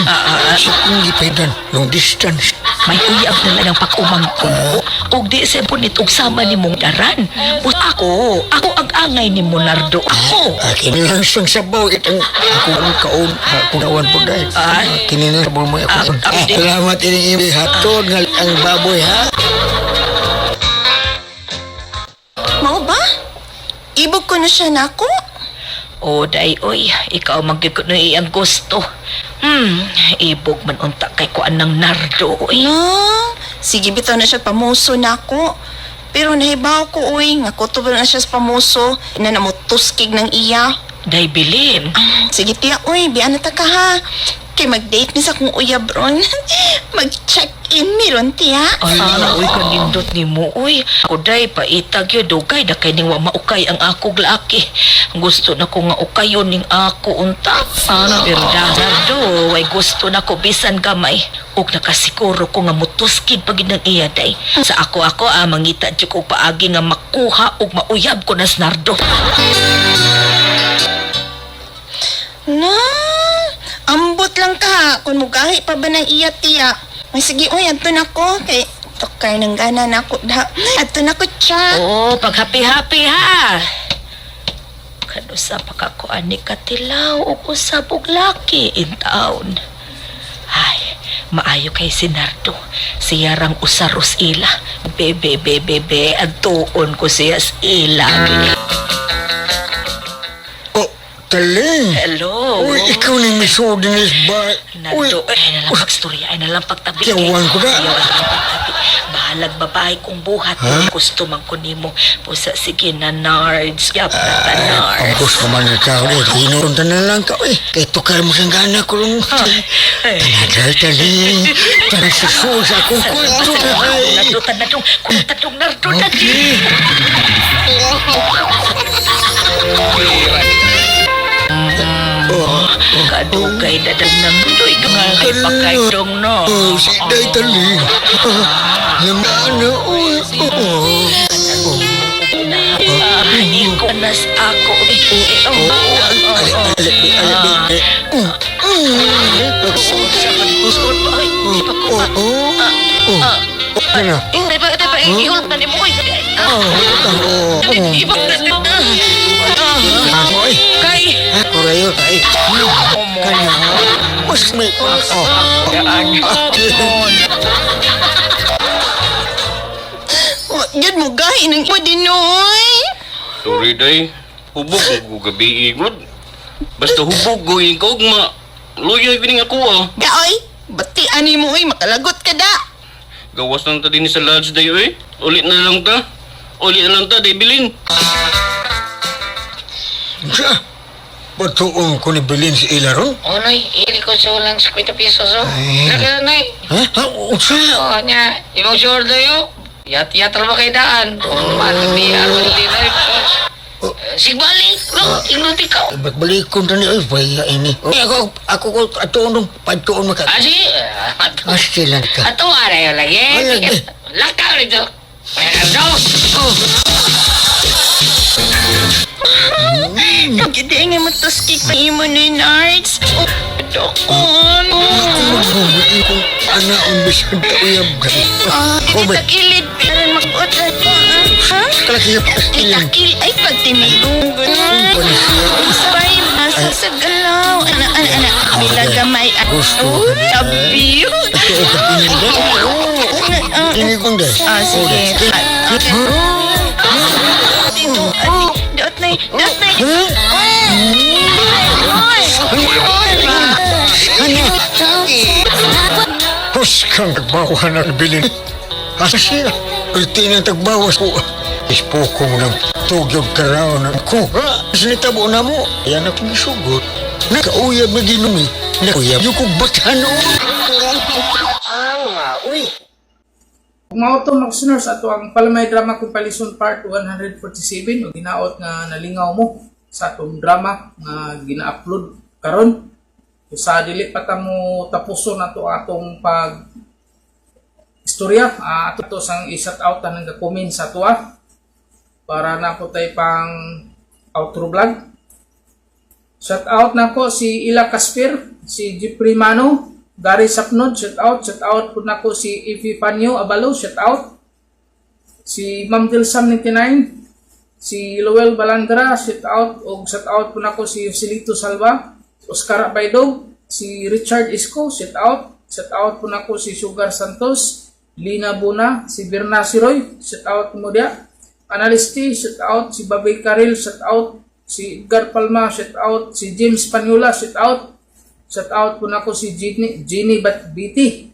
Sa kong gipaidan, long distance. May uyab na lang ang pag-umangkon ko. Ug di sa punit og sama ni mong daran. But ako, ako ang angay ni Monardo. Ako. Akin lang siyang sabaw itang ako ang kaon, ako kawan po dahil. Ay. Kini na sabaw mo ako. Ah, ah, di- Salamat ining imi hatod nga ang baboy ha. Mao ba? Ibog ko na siya nako. O day oy, ikaw magyud ko na iyang gusto. Ibog man unta kay kuan ng Nardo oy. No, sige bitaw na siya pamuso nako. Pero nahibaw ko oy, nga kutob na siya sa pamuso, na namutuskig ng iya. Day bilin. Sige tiya, oy, bian na ta ka ha. Kay mag-date ni sa kong uyab ron. Mag-check-in mi ron tiya. Ay, uy, kanindot ni mo, uy. Ako day, paitag yun, dugay, na kay ning wa maukay ang akong laki. Gusto na ko nga ukayon ning ako unta. Pero Nardo, way gusto na ko bisan gamay. Ug nakasiguro ko nga mutuskid pagid ng iya day. Sa ako ako, ah, mangita jud ko paagi nga makuha ug mauyab ko na sa Nardo. Na, ambot lang ka ha. Kung mugahi pa ba ng iya tiya. Ay, sige, oy, adto na ko. Kay, tukar ng gana na ako da. Adto na ko, tsa. Oo, pag happy-happy ha. Kanusa pa ka ko ani katilaw o usab og laki in town. Ay, maayo kay si Nardo. Siya rang usaros ila. Bebe, bebe, be, adtuon ko siya sa ila. Oh, Taling! Hello. Uy, ikaw ni misuod ni ba? Uy, Nardo, ay na lang pagstorya, ay na lang pagtabi. Kiyawan ko na. Ayaw na lang pagtabi. Bahalag babae kong buhat. Ha? Gusto man ko nimo. Pusa, sige na, Nards. Yap na ka, Nards. Pangkos ka man ikaw. Eh, hinuron na lang ka. Eh, kay tukar mo siyang gana ko rin. Tanadal, Taling. Tanang susuod sa akong kwento. Ay. Nardo, tanadong. Kutatong, Nardo, Okay. Oh, Kadugay na daw nang doy ka nga kay pakaidong, no? Oh, si Day Taling. Lamana, uy. Oh, oh. Ikaw nas ako. Oh, Ano? Diba, diba, ihulog na ni mo. Iba na Kay. Korayo, ay. Kanya. Mas may... Oh. Wa gyud mo gahi ng imo dinoy. Sorry, day. Hubog ko gabi igod. Basta hubog ko ikaw ma. Luyoy bining ako ah. Gaoy, bati ani mo oy makalagot ka da. Gawas lang ta din sa lodge day oy. Ulit na lang ta. Ulit na lang ta, day bilin. Siya. Patuong ko ni Bilin si Ilaron? Oh, nay, ili ko sa lang 50 pesos, oh. Ay. Lagi nay. Ha? Ha? Unsa? Oh, nya, imong sure dayo. Yat yat ra ba kay daan? Oh, man, di aron di nay. Sigbalik, no, ingnon ka. Bagbalik ko na ni Oy, wala ini. Oy, ako, ako ko, atuon nung, patuon mo ka. Ah, sige. Astilan ka. Ato ara yo lagi. Ay, lagi. Lakaw nito. Pero, Oh. Kagidi nga mo tuskik pa imo ni Nards. Oh, Dokon. Kung kung ana ang bisan ta uyab gani. Ah, Oh, ba? itakilid pero makuot pa. Ha? Kalaki pa astilan. Itakil ay pagtinigong. Sabay basa sa galaw. Ana, ana, ana. Mila gamay. Gusto. Oh, tabi. Ito ka tinigong. Tinigong dai. Ah, sige. Dito, dot na, dot na. Hus kang tagbawa na bilin. Asa siya? Ulti ng tagbawas ko. Ispoko mo ng tugyog karaon ng kuha. Sinitabo na mo. Yan akong isugot. Nakauyab na ginumi. Nakauyab yung kong batano. Kung mao to mga listeners, ato ang Palamay Drama Compilation Part 147 o ginaot nga nalingaw mo sa atong drama nga gina-upload karon. Sa dili pa ta mo tapuson ato atong pag istorya, ato to sang i-shout out tanang ga-comment sa atoa para na po tay pang outro vlog. Shout out nako si Ila Kasper, si Jeffrey Mano, Gary Sapnod, shout out. Shout out po nako si Evie Panyo Abalo, shout out. Si Ma'am Dilsam 99, si Lowell Balandra, shout out. Og shout out po nako si Joselito Salva, Oscar Abaydog, si Richard Isko, shout out. Shout out po nako si Sugar Santos, Lina Buna, si Berna Siroy, shout out mo dia. Analisti, shout out. Si Babay Karil, shout out. Si Edgar Palma, shout out. Si James Panula, shout out. Shout out po nako si Ginny, Ginny Batbiti.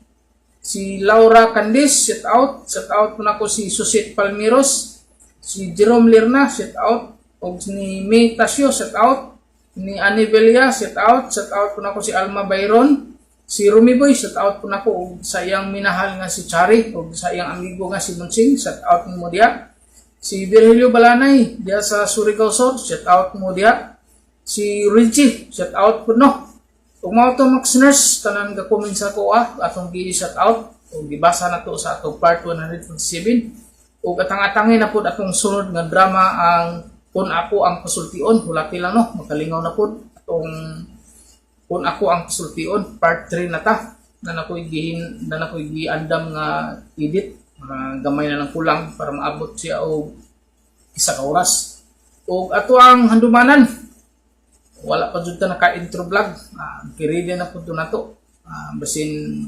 Si Laura Candice, shout out. Shout out po nako si Susit Palmiros. Si Jerome Lirna, shout out. Og ni May Tasio, shout out. Ni Annie Velia, shout out. Shout out po nako si Alma Byron. Si Rumi Boy, shout out po nako og sa iyang minahal nga si Chari og sa iyang amigo nga si Monsing, shout out mo diya. Si Virgilio Balanay, diya sa Surigao Sur, shout out mo diya. Si Richie, shout out po no. Ug mao to Max Nurse, tanan ga comment sa ko atong gi-shout out ug gibasa na to sa atong part 147. Ug atang-atangi na pud atong sunod nga drama ang Kun Ako Ang Pasultion, hulati lang no, makalingaw na pud atong Kun Ako Ang Pasultion part 3 na ta na nakoy gihin na nakoy giandam nga edit mga gamay na lang kulang para maabot siya og isa ka oras. Ug ato ang handumanan, wala pa jud ta naka-intro vlog. Giready na pud to nato. Basin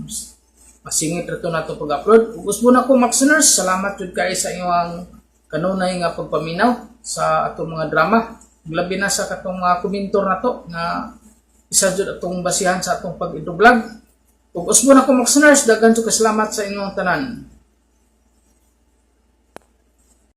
masingit ra to nato pag-upload. Ug usbo na ko Maxiners, salamat jud kay sa inyong kanunay nga pagpaminaw sa atong mga drama. Labi na sa katong mga komentor nato nga isa jud atong basihan sa atong pag-vlog. Ug usbon ako mga listeners, daghan jud kasalamat sa inyong tanan.